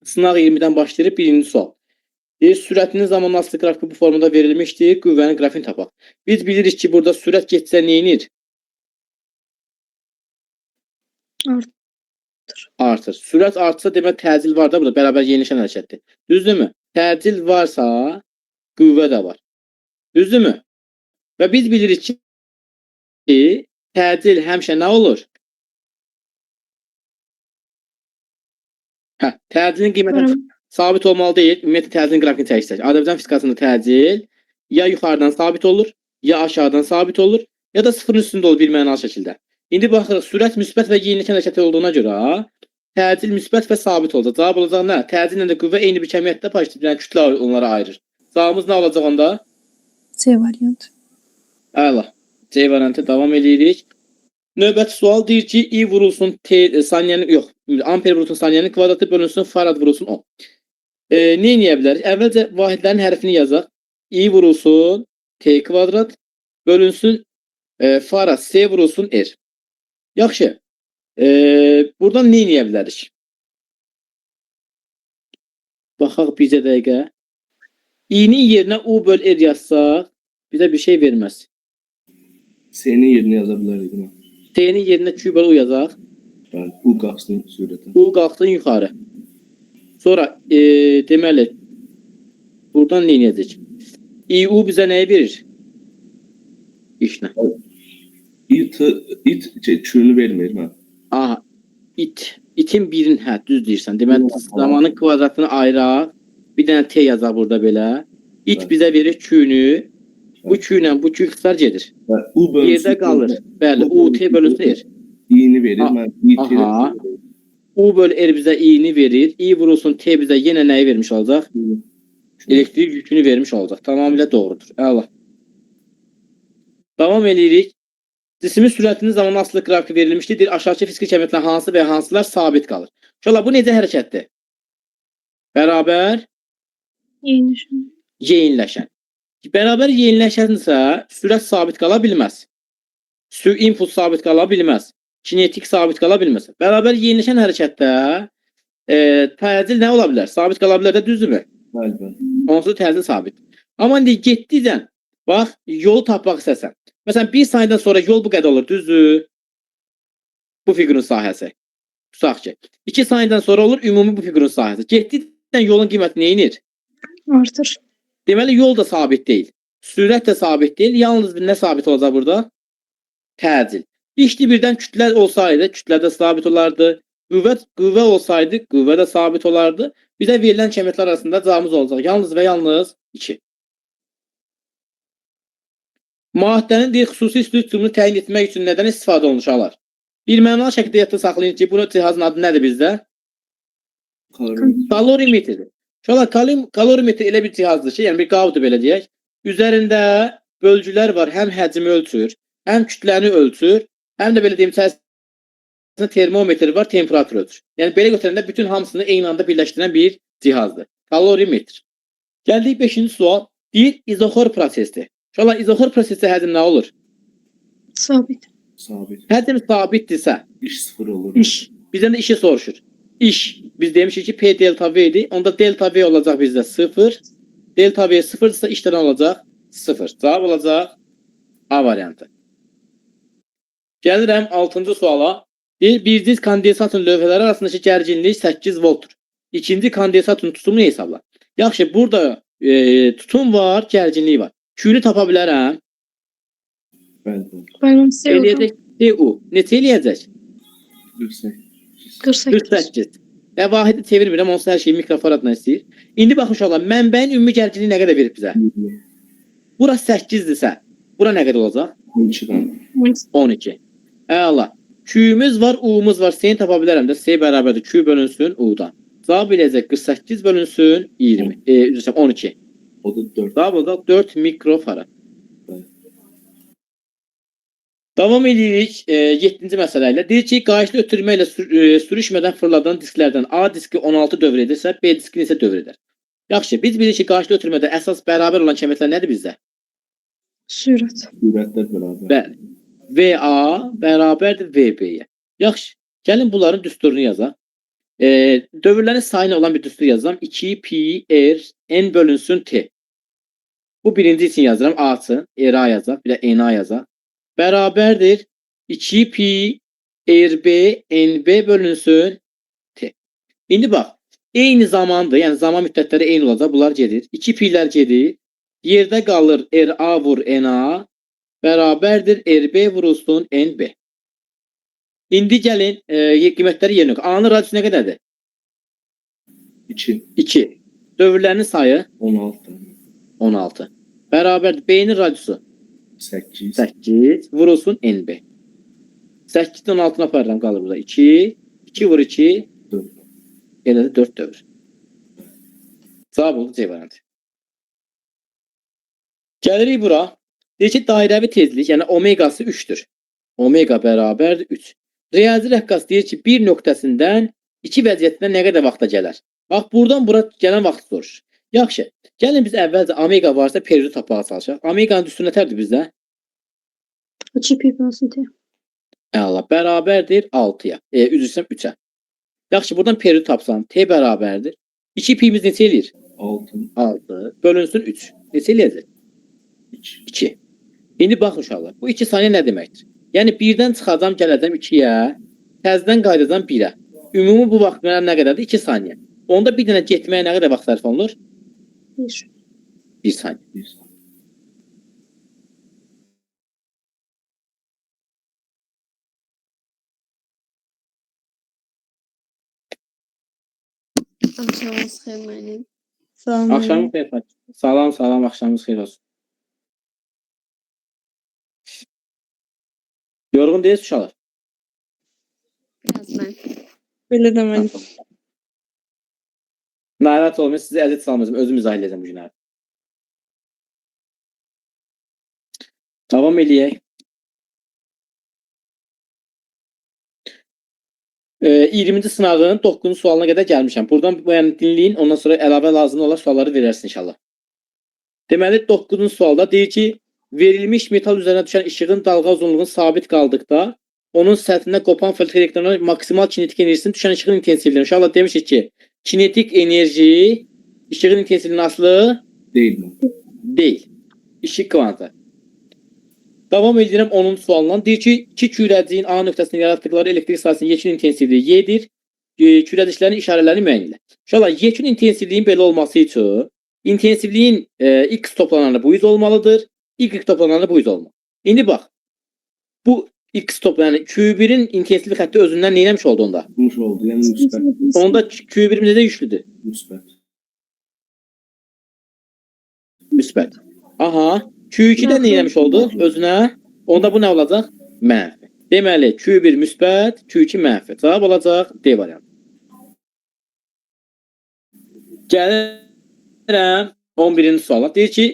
Sınaq 20-dən başlayırıq. Birinci sual. Deyir, sürətinin zaman asılı qrafiki bu formada verilmişdir. Qüvvənin qrafikini tapaq. Biz bilirik ki, burada sürət getsə nə edir? Artır. Artır. Sürət artsa demək təcil var da burada. Bərabər yenilişən hərəkətdir. Düzdürmü? Təcil varsa qüvvə də var. Düzdürmü? Və biz bilirik ki, təcil həmişə nə olur? Hə, təcilin qiyməti Bərabər. sabit olmalı deyil. Ümumiyyətlə təcilin qrafikini çəksək. Azərbaycan fizikasında təcil ya yuxarıdan sabit olur, ya aşağıdan sabit olur, ya da sıfırın üstündə olur bir mənalı şəkildə. İndi baxırıq, sürət müsbət və yenilişən hərəkəti olduğuna görə təcil müsbət və sabit olacaq. Cavab olacaq nə? Təcillə də qüvvə eyni bir kəmiyyətdə paylaşır, yəni kütlə onları ayırır. Cavabımız nə olacaq onda? C variantı. Əla. C variantı davam eləyirik. Növbəti sual deyir ki, I vurulsun T saniyənin yox, amper vurulsun saniyənin kvadratı bölünsün farad vurulsun 10. Nə eləyə bilərik? Əvvəlcə vahidlərin hərfini yazaq. I vurulsun T kvadrat bölünsün farad C vurulsun R. Yaxşı. Buradan nə eləyə bilərik? Baxaq bircə dəqiqə. I-nin yerinə U böl R yazsaq bizə bir şey verməz. C-nin yerinə yaza bilərik bunu. T-nin yerinə Q böl U yazaq. Bəli, U qalxsın sürətə. U qalxsın yuxarı. Sonra deməli buradan nə edəcək? I U bizə nəyi verir? İşlə. I T it şey, Q-nü vermir mən. Aha. İt. İtin birin, hə, düz deyirsən. Deməli zamanın kvadratını ayıraq. Bir dənə T yazaq burada belə. İt Bəli. bizə verir Q-nü. Bu Q ilə bu Q ixtisar gedir. Və U bölünsün. Yerdə qalır. Bəli, U T bölünsün R. I-ni verir. Mən I T. Aha. U böl R bizə I-ni verir. I vurulsun T bizə yenə nəyi vermiş olacaq? Elektrik yükünü vermiş olacaq. Tamamilə doğrudur. Əla. Davam eləyirik. Cismin sürətinin zaman asılı qrafiki verilmişdir. Deyir, aşağıdakı fiziki kəmiyyətlər hansı və ya hansılar sabit qalır. Uşaqlar, bu necə hərəkətdir? Bərabər Yeniləşən. yeyinləşən. Bərabər yeyinləşənsə sürət sabit qala bilməz. İmpuls sabit qala bilməz. Kinetik sabit qala bilməz. Bərabər yeyinləşən hərəkətdə təcil nə ola bilər? Sabit qala bilər də, düzdürmü? Bəli, bəli. Onsuz təcil sabit. Amma indi getdikcə bax yolu tapmaq istəsən. Məsələn, bir saniyədən sonra yol bu qədər olur, düzdür? Bu fiqurun sahəsi. Tutaq ki, 2 saniyədən sonra olur ümumi bu fiqurun sahəsi. Getdikcə yolun qiyməti nə edir? Artır. Deməli yol da sabit deyil. Sürət də sabit deyil. Yalnız bir nə sabit olacaq burada? Təcil. İşli birdən kütlə olsaydı, kütlə də sabit olardı. Qüvvə olsaydı, qüvvə də sabit olardı. Bizə verilən kəmiyyətlər arasında cavabımız olacaq. Yalnız və yalnız 2. Maddənin deyir, xüsusi istilik tutumunu təyin etmək üçün nədən istifadə olunur uşaqlar? Bir mənalı şəkildə yadda saxlayın ki, bunun cihazın adı nədir bizdə? Kalorimetr. Kalorimetrdir. Uşaqlar, kalorimetr elə bir cihazdır ki, yəni bir qabdır belə deyək. Üzərində bölgülər var, həm həcmi ölçür, həm kütləni ölçür, həm də belə deyim, içərisində termometr var, temperatur ölçür. Yəni belə götürəndə bütün hamısını eyni anda birləşdirən bir cihazdır. Kalorimetr. Gəldik 5-ci sual. Deyir, izoxor prosesdir. Uşaqlar, izoxor prosesdə həcm nə olur? Sabit. Sabit. Həcm sabitdirsə, İş sıfır olur. İş. Bizdən də işi soruşur. İş. Biz demişik ki P delta V idi. Onda delta V olacaq bizdə 0. Delta V 0-dırsa işdə nə olacaq? 0. Cavab olacaq A variantı. Gəlirəm 6-cı suala. Deyir, birinci kondensatın lövhələri arasındakı gərginlik 8 voltdur. İkinci kondensatın tutumunu hesabla. Yaxşı, burada tutum var, gərginlik var. Q-nü tapa bilərəm. Bəli, bəli. Bəli, C. Eləyəcək DU. Neçə eləyəcək? 48. 48. 48. Və vahidi çevirmirəm, onsuz hər şeyi mikrofaradla istəyir. İndi baxın uşaqlar, mənbəyin ümumi gərginliyi nə qədər verib bizə? 20. Bura 8-dirsə, bura nə qədər olacaq? 12-dən. 12. Əla. Q-miz var, U-muz var. C-ni tapa bilərəm də. C bərabərdir. Q bölünsün U-dan. Cavab eləyəcək 48 bölünsün 20. Üzr istəyirəm, 12. O da 4. Cavab olacaq 4 mikrofarad. Bəli. Davam edirik 7-ci məsələ ilə. Deyir ki, qayışlı ötürmə ilə sürüşmədən fırladılan disklərdən A diski 16 dövr edirsə, B diski neçə dövr edər? Yaxşı, biz bilirik ki, qayışlı ötürmədə əsas bərabər olan kəmiyyətlər nədir bizdə? Sürət. Sürətlər bərabər. Bəli. VA bərabərdir VB-yə. Yaxşı, gəlin bunların düsturunu yazaq. Dövrlərin sayına olan bir düstur yazıram. 2 pi r n bölünsün t. Bu birinci üçün yazıram. A üçün. R A yazaq. Bir də N A yazaq. Bərabərdir. 2 pi R B N B bölünsün T. İndi bax. Eyni zamandır. Yəni zaman müddətləri eyni olacaq. Bunlar gedir. 2 pi'lər gedir. Yerdə qalır R A vur N A bərabərdir R B vurulsun N B. İndi gəlin qiymətləri yerinə qoyaq. A-nın radiusu nə qədərdir? 2. 2. Dövrlərinin sayı 16. 16. Bərabərdir. B-nin radiusu 8. 8 vurulsun NB. 8-dən 16-nı aparıram, qalır burada 2. 2 vur 2 4. Elə də 4 dövr. Cavab oldu C variantı. Gəlirik bura. Deyir ki, dairəvi tezlik, yəni omegası 3-dür. Omega bərabərdir 3. Riyazi rəqqas deyir ki, bir nöqtəsindən iki vəziyyətindən nə qədər vaxta gələr? Bax, buradan bura gələn vaxtı soruşur. Yaxşı, gəlin biz əvvəlcə omega varsa periodu tapmağa çalışaq. Omeganın düsturu nətərdir bizdə? 2 pi bölünsün T. Əla, bərabərdir 6-ya. Üzr istəyirəm 3-ə. Yaxşı, buradan periodu tapsam T bərabərdir. 2 pimiz neçə eləyir? 6. 6 bölünsün 3. Neçə eləyəcək? 2. 2. İndi baxın uşaqlar. Bu 2 saniyə nə deməkdir? Yəni 1-dən çıxacam, gələcəm 2-yə, təzədən qayıdacam 1-ə. Ümumi bu vaxt mənə nə qədərdir? 2 saniyə. Onda bir dənə getməyə nə qədər vaxt sərf olunur? 1. 1 saniyə. 1. Axşamınız xeyir müəllim. Salam. Axşamınız xeyir. Fatih. Salam, salam, axşamınız xeyir olsun. Yorğun deyilsiniz uşaqlar? Biraz mən. Belə də müəllim. Narahat olmayın, sizi əziyyət salmayacağım. Özüm izah edəcəm bu günləri. Davam eləyək. 20-ci sınağın 9-cu sualına qədər gəlmişəm. Buradan bu yəni dinləyin, ondan sonra əlavə lazım olan sualları verərsin inşallah. Deməli 9-cu sualda deyir ki, verilmiş metal üzərinə düşən işığın dalğa uzunluğunun sabit qaldıqda onun səthində qopan fotoelektronun maksimal kinetik enerjisinin düşən işığın intensivliyini. İnşallah demişik ki, kinetik enerji işığın intensivliyinin asılı Deyil mi? deyil. İşıq kvantı. Davam edirəm onun sualından. Deyir ki, iki kürəciyin A nöqtəsində yaratdıqları elektrik sahəsinin yekun intensivliyi Y-dir. Kürəciklərin işarələrini müəyyən elə. İnşallah yekun intensivliyin belə olması üçün intensivliyin X toplananı bu yüz olmalıdır. Y toplananı bu yüz olmalı. İndi bax. Bu X toplananı Q1-in intensivlik xətti özündən nə eləmiş oldu onda? Tutmuş oldu. Yəni müsbət. Onda Q1-imiz necə yüklüdür? Müsbət. Müsbət. Aha. Q2-də nə eləmiş oldu özünə? Onda bu nə olacaq? Mənfi. Deməli, Q1 müsbət, Q2 mənfi. Cavab olacaq D variantı. Gəlirəm 11-ci suala. Deyir ki,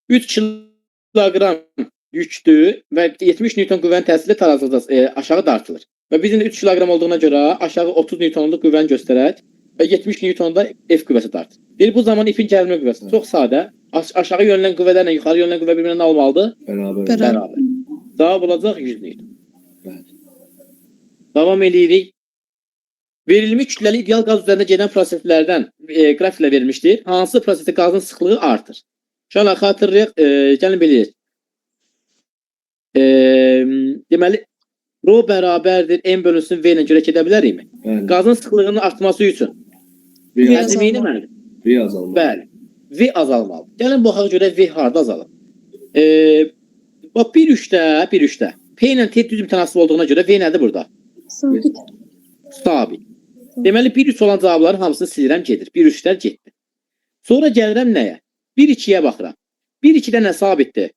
3 kiloqram yüklü və 70 Newton qüvvənin təsiri ilə tarazlıqda aşağı dartılır. Və bizim də 3 kiloqram olduğuna görə aşağı 30 Newtonluq qüvvəni göstərək və 70 Newtonda F qüvvəsi dartır. Deyir, bu zaman ipin gərilmə qüvvəsi çox sadə. Aşağı yönələn qüvvələrlə yuxarı yönələn qüvvə bir-birinə nə olmalıdır? Bərabər. Bərabər. Bərabər. Cavab olacaq 100 Newton. Bəli. Davam eləyirik. Verilmiş kütləli ideal qaz üzərində gedən proseslərdən qrafiklə verilmişdir. Hansı prosesdə qazın sıxlığı artır? Uşaqlar xatırlayaq, gəlin belə deyək. Deməli, rho bərabərdir M bölünsün V ilə görək gedə bilərikmi? Bəli. Qazın sıxlığının artması üçün V həcmi azalmalı. etməlidir? V azalmalı. Bəli. V azalmalıdır. Gəlin baxaq görək V harda azalır. Bax 1-3-də, 1-3-də. P ilə T düz mütənasib olduğuna görə V nədir burada? Sabit. Sabit. Deməli 1-3 olan cavabların hamısını silirəm gedir. 1-3-lər getdi. Sonra gəlirəm nəyə? 1-2-yə baxıram. 1-2-də nə sabitdir?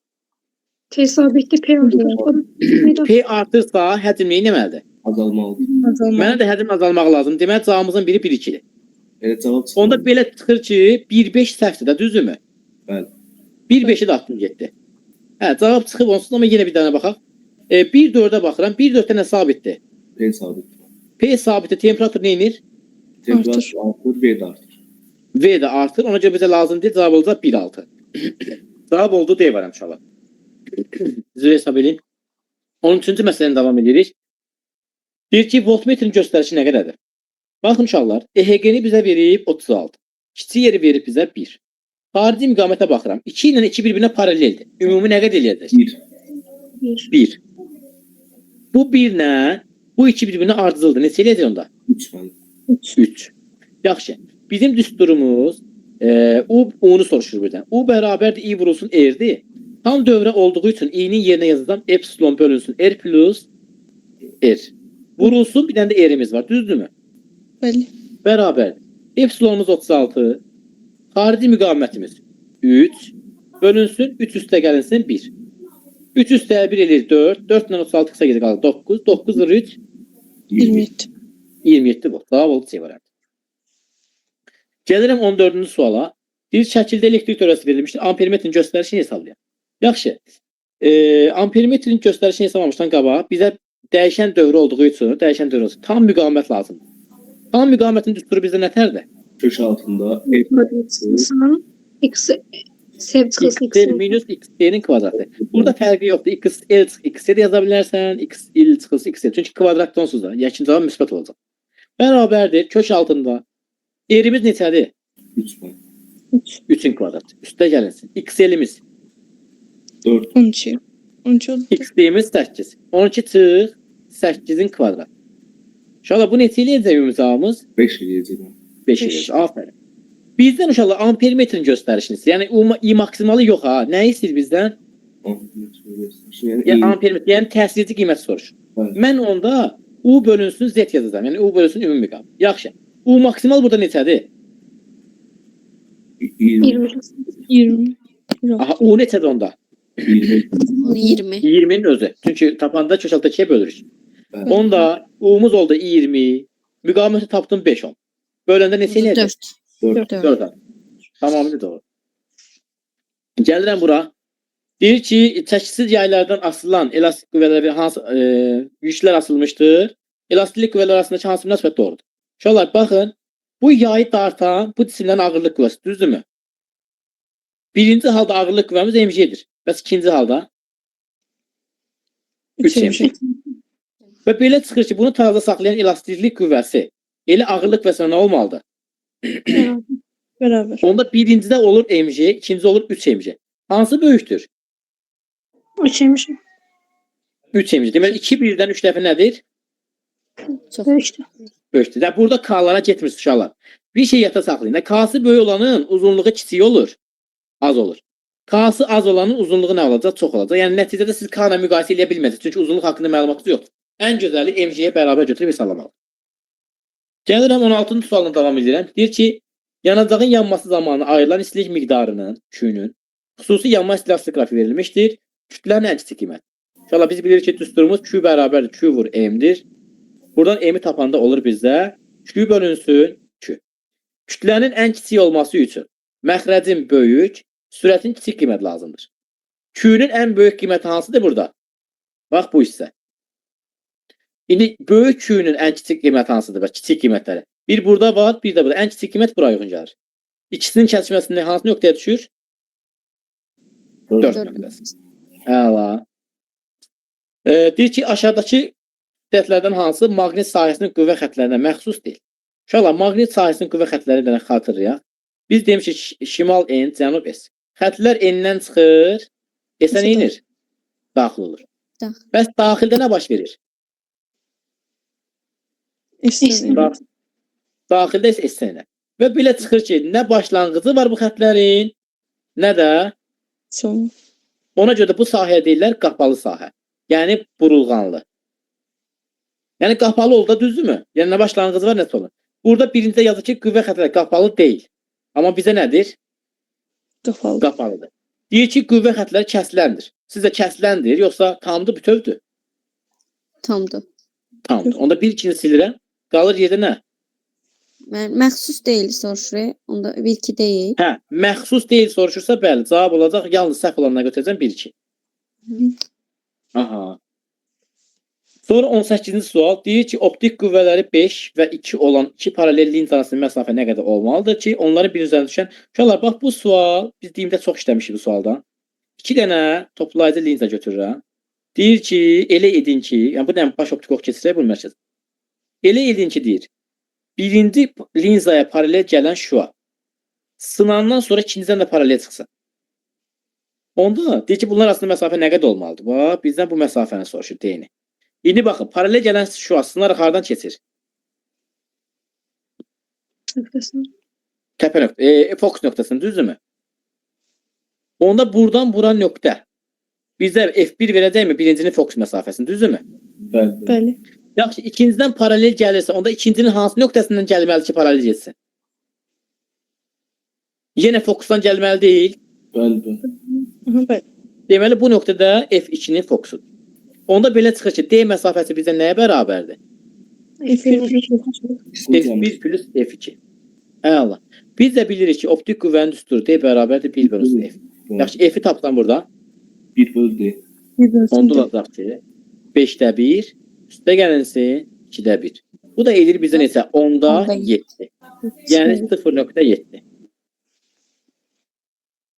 T sabitdir. P artır. P artırsa həcm nə etməlidir? Azalmalıdır. Azalmalı. Mənə də həcm azalmaq lazım. Deməli cavabımızın biri 1-2-dir. Elə cavab çıxmalı. Onda belə çıxır ki, 1-5 səhvdir də, düzdürmü? Bəli. 1-5-i də atdım getdi. Hə, cavab çıxıb onsuz amma yenə bir dənə baxaq. 1-4-ə baxıram. 1-4-də nə sabitdir? P sabitdir. P sabitdir. Temperatur nə edir? Temperatur artır, V də artır. V də artır. Ona görə bizə lazım deyil. Cavab olacaq 1-6. Cavab oldu D variantı inşallah. Üzrə hesab eləyin. 13-cü məsələni davam edirik. Deyir ki, voltmetrin göstərişi nə qədərdir? Baxın uşaqlar, EHG-ni bizə verib 36. Kiçik yeri verib bizə 1. Xarici müqavimətə baxıram. 2 ilə 2 bir-birinə paraleldir. Ümumi nə qədər eləyəcək? 1. 1. 1. Bu 1 ilə bu 2 bir-birinə ardıcıldır. Neçə eləyəcək onda? 3 müəllim. 3. 3. Yaxşı. Bizim düsturumuz U, U-nu soruşur birdən. U bərabərdir I vurulsun R-dir. Tam dövrə olduğu üçün I-nin yerinə yazacağam epsilon bölünsün R plus R. Vurulsun bir dənə də R-imiz var. Düzdürmü? Bəli. Bərabər. Epsilonumuz 36. Xarici müqavimətimiz 3. Bölünsün 3 üstə gəlinsin 1. 3 üstə 1 eləyir 4. 4 ilə 36 qısa gedir qalır 9. 9 vurur 3. 27. 27 volt. Cavab oldu C variantı. Gəlirəm 14-cü suala. Bir şəkildə elektrik dövrəsi verilmişdir. Ampermetrin göstərişini hesablayaq. Yaxşı. Ampermetrin göstərişini hesablamamışdan qabaq bizə dəyişən dövrə olduğu üçün, dəyişən dövrə olsun, tam müqavimət lazımdır. Tam müqavimətin düsturu bizdə nətərdir? Kök altında E Çıxılsın. X S çıxılsın XL X. minus XC-nin kvadratı. Burada fərqi yoxdur. XL çıx XC də yaza bilərsən, XL çıxılsın XL. Çünki kvadrat onsuz da. Yəkin cavab müsbət olacaq. Bərabərdir. Kök altında. R-imiz neçədir? 3 müəllim. 3. 3-ün kvadratı. Üstə gəlinsin. XL-imiz 4. 12. 12 oldu. XD-imiz 8. 12 çıx 8-in kvadratı. Uşaqlar bu neçə eləyəcək ümumi cavabımız? 5 eləyəcək. müəllim. 5 Beş. eləyəcək. Aferin. Bizdən uşaqlar ampermetrin göstərişini istəyir. Yəni I maksimalı yox ha. Nə istəyir bizdən? Ampermetr göstərişi. Yəni Yəni I ampermetr, yəni təsirci qiymət soruşur. Bəli. Mən onda U bölünsün Z yazacağam. Yəni U bölünsün ümumi müqavimət. Yaxşı. U maksimal burada neçədir? 20. 20. 20. Yox. Aha, U neçədir onda? 20. 20. 20-nin özü. Çünki tapanda kök altı 2-yə bölürük. Bəli. Onda U-muz oldu 20. Müqaviməti tapdım 5 ohm. Böləndə neçə eləyəcək? 4. 4. 4. 4. Tamamilə doğru. Gəlirəm bura. Deyir ki, çəkisiz yaylardan asılan elastik qüvvələrə bir hansı yüklər asılmışdır. Elastiklik qüvvələri arasındakı hansı münasibət doğrudur? Uşaqlar, baxın, bu yayı dartan bu cisimlərin ağırlıq qüvvəsi, düzdürmü? Birinci halda ağırlıq qüvvəmiz mg-dir. Bəs ikinci halda 3 3 mg. Və belə çıxır ki, bunu tarazda saxlayan elastiklik qüvvəsi elə ağırlıq qüvvəsinə nə olmalıdır? Bərabər. Onda birincidə olur mg, ikinci olur 3 mg. Hansı böyükdür? 3 mg. 3 mg. Deməli 2 birdən 3 dəfə nədir? Çox. Böyükdür. Böyükdür. Və burada K-lara getmir uşaqlar. Bir şey yadda saxlayın. K-sı böyük olanın uzunluğu kiçik olur, az olur. K-sı az olanın uzunluğu nə olacaq? Çox olacaq. Yəni nəticədə siz K ilə müqayisə eləyə bilməzsiniz. Çünki uzunluq haqqında məlumatınız yoxdur. Ən gözəli mg-yə bərabər götürüb hesablamalı. Gəlirəm 16-cı sualına davam edirəm. Deyir ki, yanacağın yanması zamanı ayrılan istilik miqdarının, Q-nün xüsusi yanma istilastik qrafiyi verilmişdir. Kütlənin ən kiçik qiyməti. İnşallah biz bilirik ki, düsturumuz Q bərabərdir Q vur M-dir. Buradan M-i tapanda olur bizdə Q bölünsün Q. Kütlənin ən kiçik olması üçün məxrəcin böyük, sürətin kiçik qiyməti lazımdır. Q-nün ən böyük qiyməti hansıdır burada? Bax bu hissə. İndi böyük Q-nün ən kiçik qiyməti hansıdır? Bax kiçik qiymətləri. Bir burada var, bir də burada. Ən kiçik qiymət bura uyğun gəlir. İkisinin kəsişməsində hansı nöqtəyə düşür? 4 nöqtəsi. Əla. Deyir ki, aşağıdakı xətlərdən hansı maqnit sahəsinin qüvvə xətlərinə məxsus deyil? Uşaqlar, maqnit sahəsinin qüvvə xətləri bir dənə xatırlayaq. Biz demişik şimal N, cənub S. Xətlər N-dən çıxır, S-ə nə edir? Daxil olur. Daxil. Bəs daxildə nə baş verir? S-dən. Daxildə isə S-lə. Və belə çıxır ki, nə başlanğıcı var bu xətlərin, nə də Sonu. Ona görə də bu sahəyə deyirlər qapalı sahə. Yəni burulğanlı. Yəni qapalı oldu da düzdürmü? Yəni nə başlanğıcı var, nə sonu. Burada birincidə yazır ki, qüvvə xətləri qapalı deyil. Amma bizə nədir? Qapalı. Qapalıdır. Deyir ki, qüvvə xətləri kəsiləndir. Sizə kəsiləndir, yoxsa tamdır, bütövdür? Tamdır. Tamdır. Onda bir ikini silirəm. Qalır yerdə nə? Mən məxsus deyil soruşur. Onda 1 2 deyil. Hə, məxsus deyil soruşursa, bəli, cavab olacaq. Yalnız səhv olanına götürəcəm 1-2. Aha. Sonra 18-ci sual deyir ki, optik qüvvələri 5 və 2 olan iki paralel linz arasında məsafə nə qədər olmalıdır ki, onların bir üzərinə düşən. Uşaqlar, bax bu sual biz deyimdə çox işləmişik bu sualdan. 2 dənə toplayıcı linza götürürəm. Deyir ki, elə edin ki, yəni bu dənə baş optik ox keçirək bu mərkəz. Elə edin ki, deyir. Birinci linzaya paralel gələn şüa sınandan sonra ikincidən də paralel çıxsın. Onda deyir ki, bunlar arasında məsafə nə qədər olmalıdır? Bax, bizdən bu məsafəni soruşur D-ni. İndi baxın, paralel gələn şüa sınaraq hardan keçir? Nöqtəsini. Təpə nöqtə, fokus nöqtəsini, düzdürmü? Onda buradan bura nöqtə bizə F1 verəcəkmi birincinin fokus məsafəsini, düzdürmü? Bəli. Bəli. Yaxşı, ikincidən paralel gəlirsə, onda ikincinin hansı nöqtəsindən gəlməli ki, paralel getsin? Yenə fokusdan gəlməli deyil. Bəli, bəli. Aha, bəli. Deməli, bu nöqtədə F2-nin fokusudur. Onda belə çıxır ki, D məsafəsi bizə nəyə bərabərdir? F1 plus F2. İkisini cəm. F1 plus F2. Əla. Biz də bilirik ki, optik qüvvənin düsturu D bərabərdir 1 bölünsün F. Yaxşı, F-i tapsan burada. 1 bölü D. 1 bölünsün Onda D. olacaq ki, 5-də 1, üstə gəlinsin 2-də 1. Bu da edir bizə neçə? 10-da Onda 7. Yəni 0.7.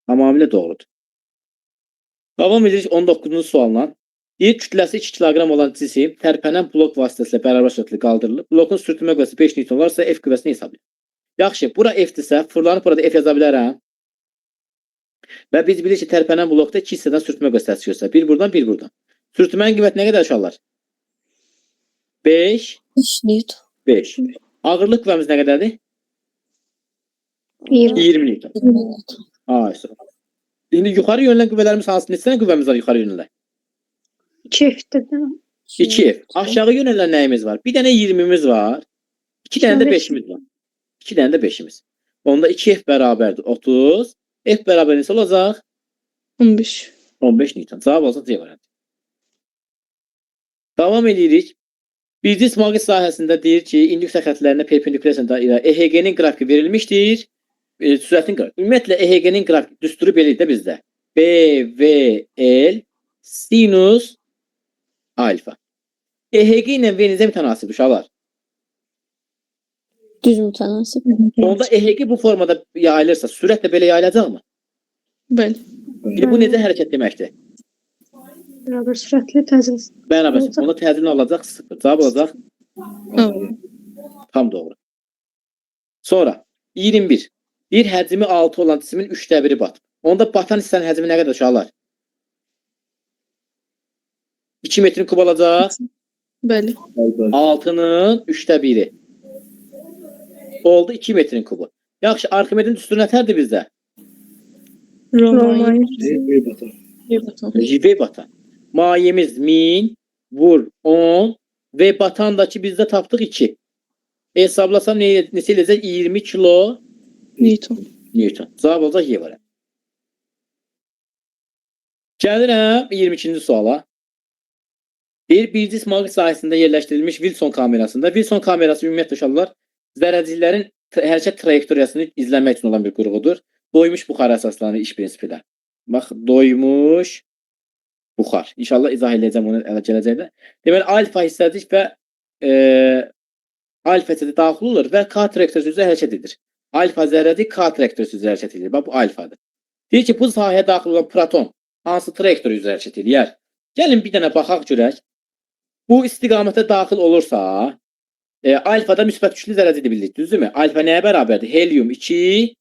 Tamamilə doğrudur. Davam edirik 19-cu sualla. Deyir, kütləsi 2 kiloqram olan cisim tərpənən blok vasitəsilə bərabər sürətlə qaldırılır. Blokun sürtünmə qüvvəsi 5 Newton olarsa F qüvvəsini hesablayır. Yaxşı, bura F-dirsə, fırlanıb burada F yaza bilərəm. Və biz bilirik ki, tərpənən blokda iki hissədən sürtünmə qüvvəsi göstərir. Bir buradan, bir buradan. Sürtünmənin qiyməti nə qədər uşaqlar? 5, 5 Newton. 5. Ağırlıq qüvvəmiz nə qədərdir? 20. 20 Newton. 20 Newton. Ay, sağ ol. İndi yuxarı yönələn qüvvələrimiz hansı? Neçə dənə qüvvəmiz var yuxarı yönələn? 2 F-dir. 2 F. Aşağı yönələn nəyimiz var? Bir dənə 20-miz var. 2 dənə də 5-imiz var. 2 dənə də 5-imiz. Onda 2F bərabərdir 30. F bərabər neçə olacaq? 15. 15 Newton. Cavab olsa C variantı. Davam edirik. Birinci maqnit sahəsində deyir ki, induksiya xətlərinə perpendikulyar ilə EHG-nin qrafiki verilmişdir. Sürətin qrafiki. Ümumiyyətlə EHG-nin qrafiki düsturu belə idi də bizdə. B, V, L sinus alfa. EHG ilə V necə mütənasibdir uşaqlar? Düz mütənasib. Onda EHG bu formada yayılırsa, sürət də belə yayılacaqmı? Bəli. İndi bu necə hərəkət deməkdir? Bərabər sürətli təzyiq. Bərabər. Olacaq. Onda təzyiq nə olacaq? 0. Cavab olacaq A. Tam doğru. Sonra 21. Bir həcmi 6 olan cismin 3də 1-i batıb. Onda batan hissənin həcmi nə qədər uşaqlar? 2 metrin kub olacaq. Bəli. Bəli, bəli. 6-nın 3də 1-i. Oldu 2 metrin kubu. Yaxşı, Arximedin düsturu nətərdir bizdə? Roma. D, V batan. V batan. V batan. Mayemiz 1000 vur 10 ve batandakı bizdə tapdıq 2. Hesablasam neçə eləyəcək? 20 kilo Newton. Newton. Cavab olacaq Y variantı. Gəlirəm 22-ci suala. Deyir, birinci maqnit sahəsində yerləşdirilmiş Wilson kamerasında. Wilson kamerası ümumiyyətlə uşaqlar zərrəciklərin hərəkət trayektoriyasını izləmək üçün olan bir qurğudur. Doymuş buxara əsaslanır iş prinsipi ilə. Bax, doymuş buxar. İnşallah izah eləyəcəm onu elə gələcəkdə. Deməli, alfa hissəcik və alfa hissəcik daxil olur və K trayektoriyası üzrə hərəkət edir. Alfa zərrəcik K trayektoriyası üzrə hərəkət edir. Bax, bu alfadır. Deyir ki, bu sahəyə daxil olan proton hansı trayektoriya üzrə hərəkət eləyər? Gəlin bir dənə baxaq görək. Bu istiqamətə daxil olursa, alfada müsbət yüklü zərrəcikdir bildik, düzdürmü? Alfa nəyə bərabərdir? Helium 2,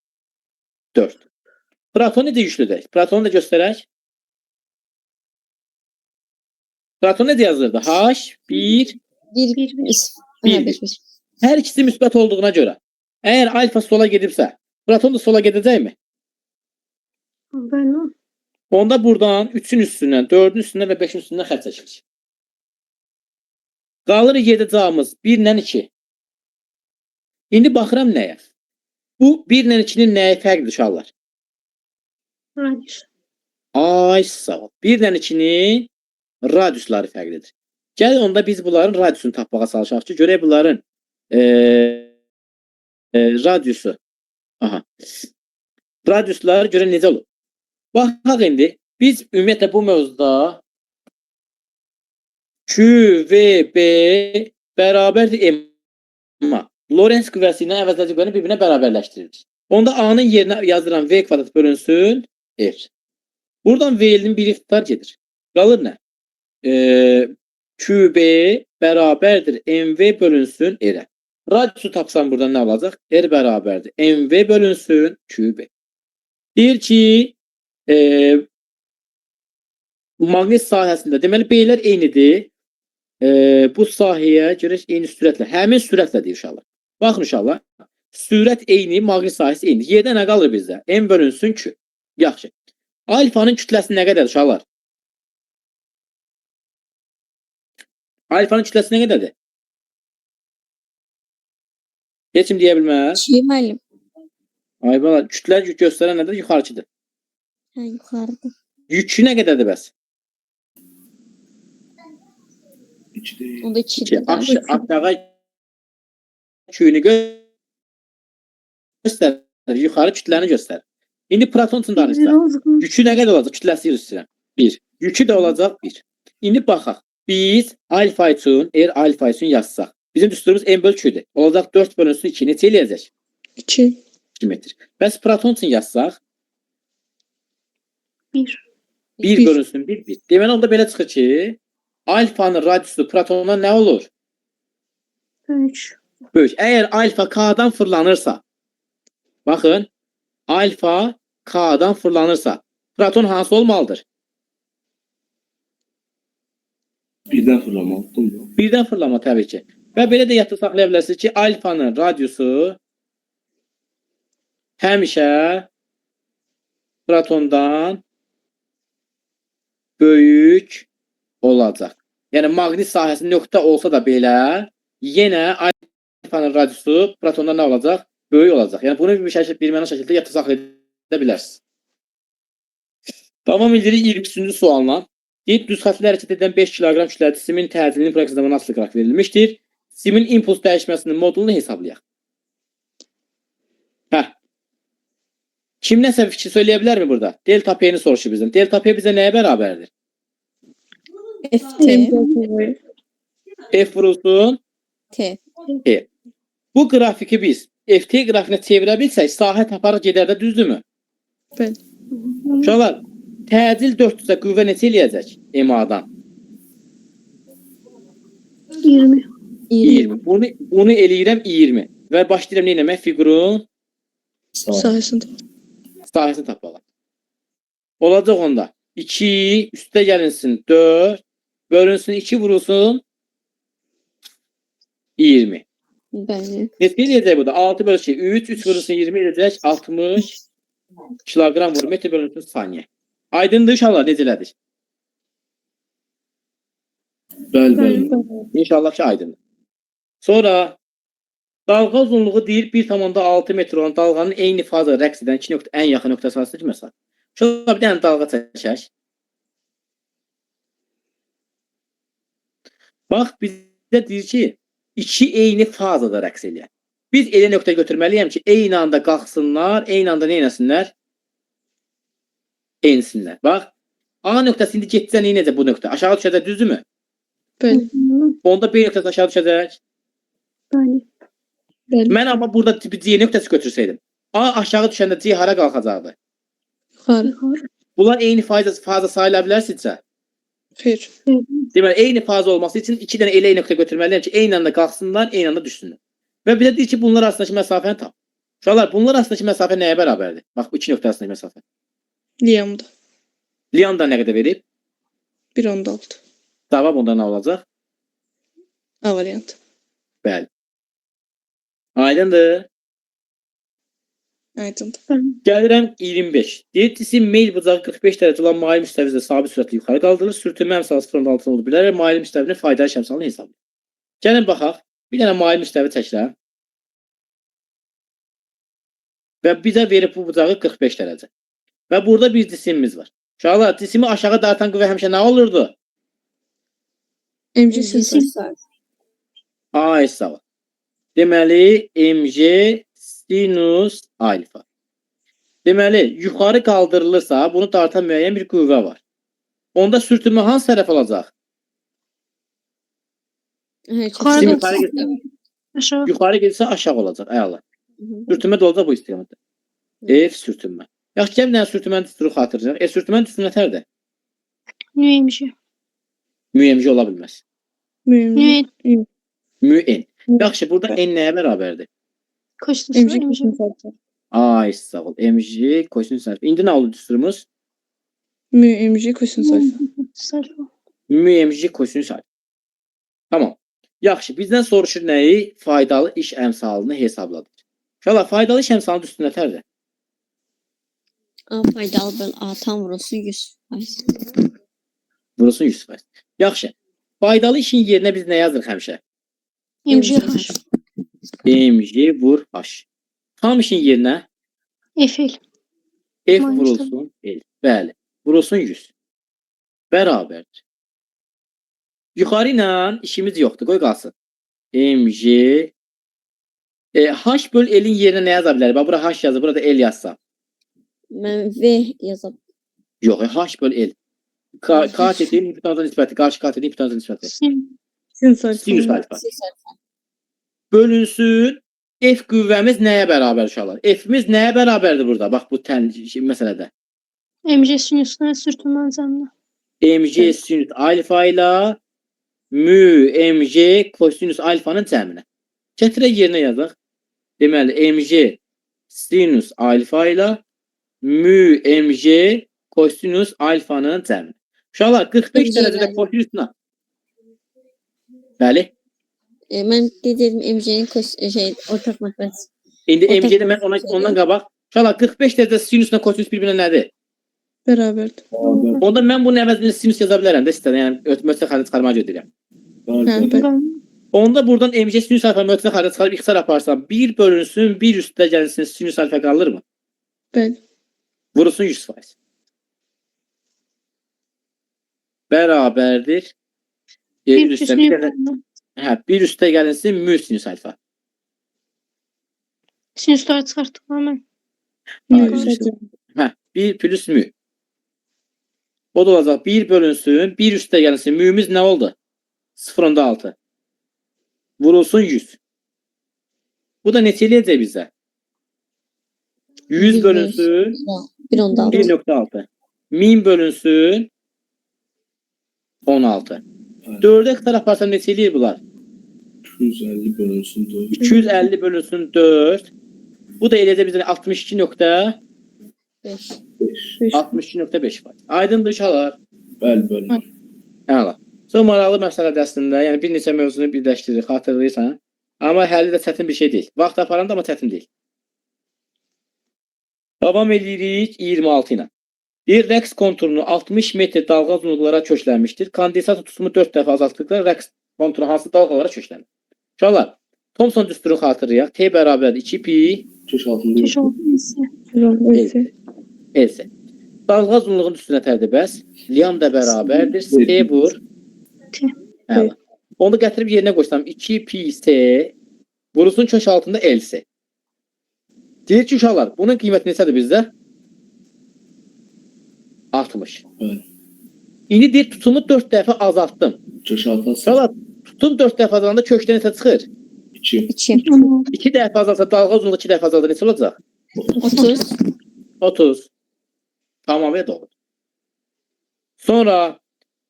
4. Proton necə yüklüdür? Protonu da göstərək. Proton necə yazılırdı? H, 1, 1 1 1. Bir, 1 bir. 1. Hər ikisi müsbət olduğuna görə, əgər alfa sola gedibsə, proton da sola gedəcəkmi? Bəli. Onda buradan 3-ün üstündən, 4-ün üstündən və 5-in üstündən xətt çəkilir. Qalır yerdə cavabımız 1 ilə 2. İndi baxıram nəyə? Bu 1 ilə 2-nin nəyə fərqlidir uşaqlar? Radius. Ay sağ ol. 1 ilə 2-nin radiusları fərqlidir. Gəl onda biz bunların radiusunu tapmağa çalışaq ki, görək bunların radiusu. Aha. Radiusları görə necə olur? Baxaq indi. Biz ümumiyyətlə bu mövzuda Q, V, B bərabərdir M. Lorentz qüvvəsi ilə əvəzləyici qüvvəni bir-birinə bərabərləşdiririk. Onda A-nın yerinə yazıram V kvadrat bölünsün R. Buradan V-nin bir tutar gedir. Qalır nə? QB bərabərdir MV bölünsün R. Radiusu tapsam burada nə olacaq? R bərabərdir. MV bölünsün QB. Deyir ki, maqnit sahəsində, deməli B-lər eynidir. Bu sahəyə görə eyni sürətlə, həmin sürətlə deyir uşaqlar. Baxın uşaqlar, sürət eyni, maqnit sahəsi eyni. Yerdə nə qalır bizdə? M bölünsün Q. Yaxşı. Alfanın kütləsi nə qədərdir uşaqlar? Alfanın kütləsi nə qədərdir? Heç kim deyə bilməz. 2 müəllim. Ay bala, kütlə göstərən nədir? Yuxarıkıdır. Hə, yuxarıda. Yükü nə qədərdir bəs? 2 deyil. Onda 2. 2-dir. Aşağı Q-nü göstərir. Yuxarı kütləni göstərir. İndi proton üçün danışsaq. Yükü nə qədər olacaq? Kütləsi istəyirəm. 1. Yükü də olacaq 1. İndi baxaq. Biz alfa üçün, R alfa üçün yazsaq. Bizim düsturumuz M böl Q-dür. Olacaq 4 bölünsün 2. Neçə eləyəcək? 2. 2 metr. Bəs proton üçün yazsaq 1. 1 Bir. bölünsün 1, 1. Deməli onda belə çıxır ki, alfanın radiusu protondan nə olur? 3. Böyük. Əgər alfa K-dan fırlanırsa, baxın, alfa K-dan fırlanırsa, proton hansı olmalıdır? Birdən fırlamalıdır mı? Birdən fırlama təbii ki. Və belə də yadda saxlaya bilərsiniz ki, alfanın radiusu həmişə protondan böyük olacaq. Yəni maqnit sahəsi nöqtə olsa da belə, yenə alfanın radiusu protondan nə olacaq? Böyük olacaq. Yəni bunu bir şəkildə, bir məna şəkildə yadda saxlaya bilərsiniz. Davam edirik 23-cü sualla. Deyir, düz xəttli hərəkət edən 5 kiloqram kütləli sisimin təcilinin proqram zamanı asılı qrafik verilmişdir. Simin impuls dəyişməsinin modulunu hesablayaq. Hə. Kim nəsə fikir söyləyə bilərmi burada? Delta P-ni soruşur bizdən. Delta P bizə nəyə bərabərdir? FT. M delta V. F vurulsun T. T. Bu qrafiki biz FT qrafikinə çevirə bilsək, sahə taparıq gedər də düzdürmü? Bəli. Uşaqlar, təcil 400-ə qüvvə neçə eləyəcək MA-dan? 20. 20. 20. Bunu eləyirəm 20 və başlayıram nə etmək? Fiqurun Sağ. Sahəsində. sahəsini tapmağa. Olacaq onda 2 üstə gəlinsin 4 bölünsün 2 vurulsun 20. Bəli. Neçə eləyəcək bu da? 6 bölünsün 3, 3 vurulsun 20 eləyəcək 60 kiloqram vur metr bölünsün saniyə. Aydındır inşallah necə elədik? Bəli, bəli. İnşallah ki aydındır. Sonra dalğa uzunluğu deyir 1,6 metr olan dalğanın eyni faza rəqs edən iki nöqtə ən yaxın nöqtəsi arasındakı məsafə. Şurada bir dənə dalğa çəkək. Bax bizə deyir ki, iki eyni fazada rəqs eləyər. Biz elə nöqtə götürməliyəm ki, eyni anda qalxsınlar, eyni anda nə eləsinlər? Ensinlər. Bax, A nöqtəsi indi getsə nə edəcək bu nöqtə? Aşağı düşəcək, düzdürmü? Bəli. Onda B nöqtəsi aşağı düşəcək. Bəli. Bəli. Mən amma burada tipi C nöqtəsi götürsəydim. A aşağı düşəndə C hara qalxacaqdı? Yuxarı. Yuxarı. Bunlar eyni faza sayıla bilər sizcə? Xeyr. Deməli, eyni faza olması üçün iki dənə elə eyni nöqtə götürməliyəm ki, eyni anda qalxsınlar, eyni anda düşsünlər. Və bir də deyir ki, bunlar arasındakı məsafəni tap. Uşaqlar, bunlar arasındakı məsafə nəyə bərabərdir? Bax, bu iki nöqtə arasındakı məsafə. Lambda. Lambda nə qədər verib? 1.6. Cavab onda nə olacaq? A variantı. Bəli. Aydındır. Aydındır. Gəlirəm 25. Deyir cisim meyl bucağı 45 dərəcə olan mail müstəvizlə sabit sürətlə yuxarı qaldırılır. Sürtünmə əmsalı 0.6 oldu bilər və mail müstəvinin faydalı əmsalını hesablayır. Gəlin baxaq. Bir dənə mail müstəvi çəkirəm. Və bizə verib bu bucağı 45 dərəcə. Və burada bir cisimimiz var. Uşaqlar, cisimi aşağı dartan qüvvə həmişə nə olurdu? MG sinus. Ay sağ ol. Deməli, mg sinus alfa. Deməli, yuxarı qaldırılırsa, bunu dartan müəyyən bir qüvvə var. Onda sürtünmə hansı tərəf olacaq? Yuxarı Cisim da- yuxarı gedirsə, Aşağı. yuxarı gedirsə aşağı olacaq. Əla. Sürtünmə də olacaq bu istiqamətdə. F sürtünmə. Yaxşı, gəlin bir dənə sürtünmənin düsturu xatırlayaq. F sürtünmənin düsturu nətərdir? Nüyemci. Mü mg ola bilməz. Mühüm. Nüye. Mü n. Yaxşı, burada N nəyə bərabərdir? Kosinüs MG MG. kosinüs alfa. Ay, sağ ol. MG kosinüs alfa. İndi nə oldu düsturumuz? Mü MG kosinüs alfa. Alfa. Mü MG kosinüs alfa. Tamam. Yaxşı, bizdən soruşur nəyi? Faydalı iş əmsalını hesabladır. Uşaqlar, faydalı iş əmsalının düsturu nətərdir? A faydalı böl A tam vurulsun 100. Vurulsun 100%. Yaxşı. Faydalı işin yerinə biz nə yazırıq həmişə? MG H. MG vur H. Tam işin yerinə FL. F Minus vurulsun L. Bəli. Vurulsun 100. Bərabərdir. Yuxarı ilə işimiz yoxdur. Qoy qalsın. MG H böl L-in yerinə nə yaza bilərik? Bax, bura H yazır, burada L yazsam. Mən V yazab. Yox, H böl L. K, katetin hipotenuza nisbəti, qarşı katetin hipotenuza nisbəti. Sin. Sinüs alfa. Sinüs alfa. Bölünsün. F qüvvəmiz nəyə bərabər uşaqlar? F-imiz nəyə bərabərdir burada? Bax bu tən şey, məsələdə. MG sinüsünə sürtünmə cəminə. MG sinüs alfa ilə mü MG kosinüs alfanın cəminə. Gətirək yerinə yazaq. Deməli MG sinüs alfa ilə mü MG kosinüs alfanın cəminə. Uşaqlar 45 MG dərəcədə bəli. kosinüslə. Bəli. Mən dedim MG-nin şey ortaq məxrəc. İndi Ortaq MG-də mən ona, məxrəc ondan qabaq. Uşaqlar 45 dərəcədə sinüslə kosinüs bir-birinə nədir? Bərabərdir. Bərabər. Onda mən bunun əvəzinə sinüs yaza bilərəm də istədim. Yəni mötərizə xaricə çıxarmağa gedirəm. Hə, Bəli. bəli. Onda buradan MG sinüs alfa mötərizə xaricə çıxarıb ixtisar aparsam 1 bölünsün 1 üstə gəlsin sinüs alfa qalır mı? Bəli. Vurulsun 100%. Bərabərdir. Bir üstə bir dənə, hə, bir üstə gəlinsin mü sinüs alfa. Sinüsləri çıxartdıq mən. Mü Ay, üzə. Hə, 1 plus mü. O da olacaq 1 bölünsün, 1 üstə gəlinsin. Mü'ümüz nə oldu? 0.6. Vurulsun 100. Bu da neçə eləyəcək bizə? 100 1 bölünsün 1.6. 1.6. 1000 bölünsün 16. Evet. 4'e kadar aparsam neçə eləyir bunlar? 250 bölünsün 4. 250 bölünsün 4. Bu da eləyəcək bizə 62.5 5. 5. 62.5 var. Aydındır uşaqlar. Bəli, bəli. Əla. Çox maraqlı məsələdir əslində. Yəni bir neçə mövzunu birləşdirir, xatırlayırsan. Amma həlli də çətin bir şey deyil. Vaxt aparan da amma çətin deyil. Davam edirik 26 ilə. Bir rəqs konturunu 60 metr dalğa uzunluqlara köklənmişdir. Kondensat tutumu 4 dəfə azaltdıqda rəqs konturu hansı dalğalara köklənir? Uşaqlar, Thomson düsturunu xatırlayaq. T bərabərdir 2 pi Keş altında. Keş oldu isə. Bəli. L. Dalğa uzunluğunun üstünə tərdir bəs. Lambda bərabərdir. S vur. T. Əla. Onu gətirib yerinə qoysam 2 pi S vurulsun kök altında LS. Deyir ki, uşaqlar, bunun qiyməti neçədir bizdə? 60. Bəli. İndi deyir, tutumu 4 dəfə azaltdım. Keş altı Uşaqlar, tutum 4 dəfə azalanda kökdə neçə çıxır? 2. 2. 2 dəfə azalsa, dalğa uzunluğu 2 dəfə azalda neçə olacaq? 30. 30. Tamamilə doğrudur. Sonra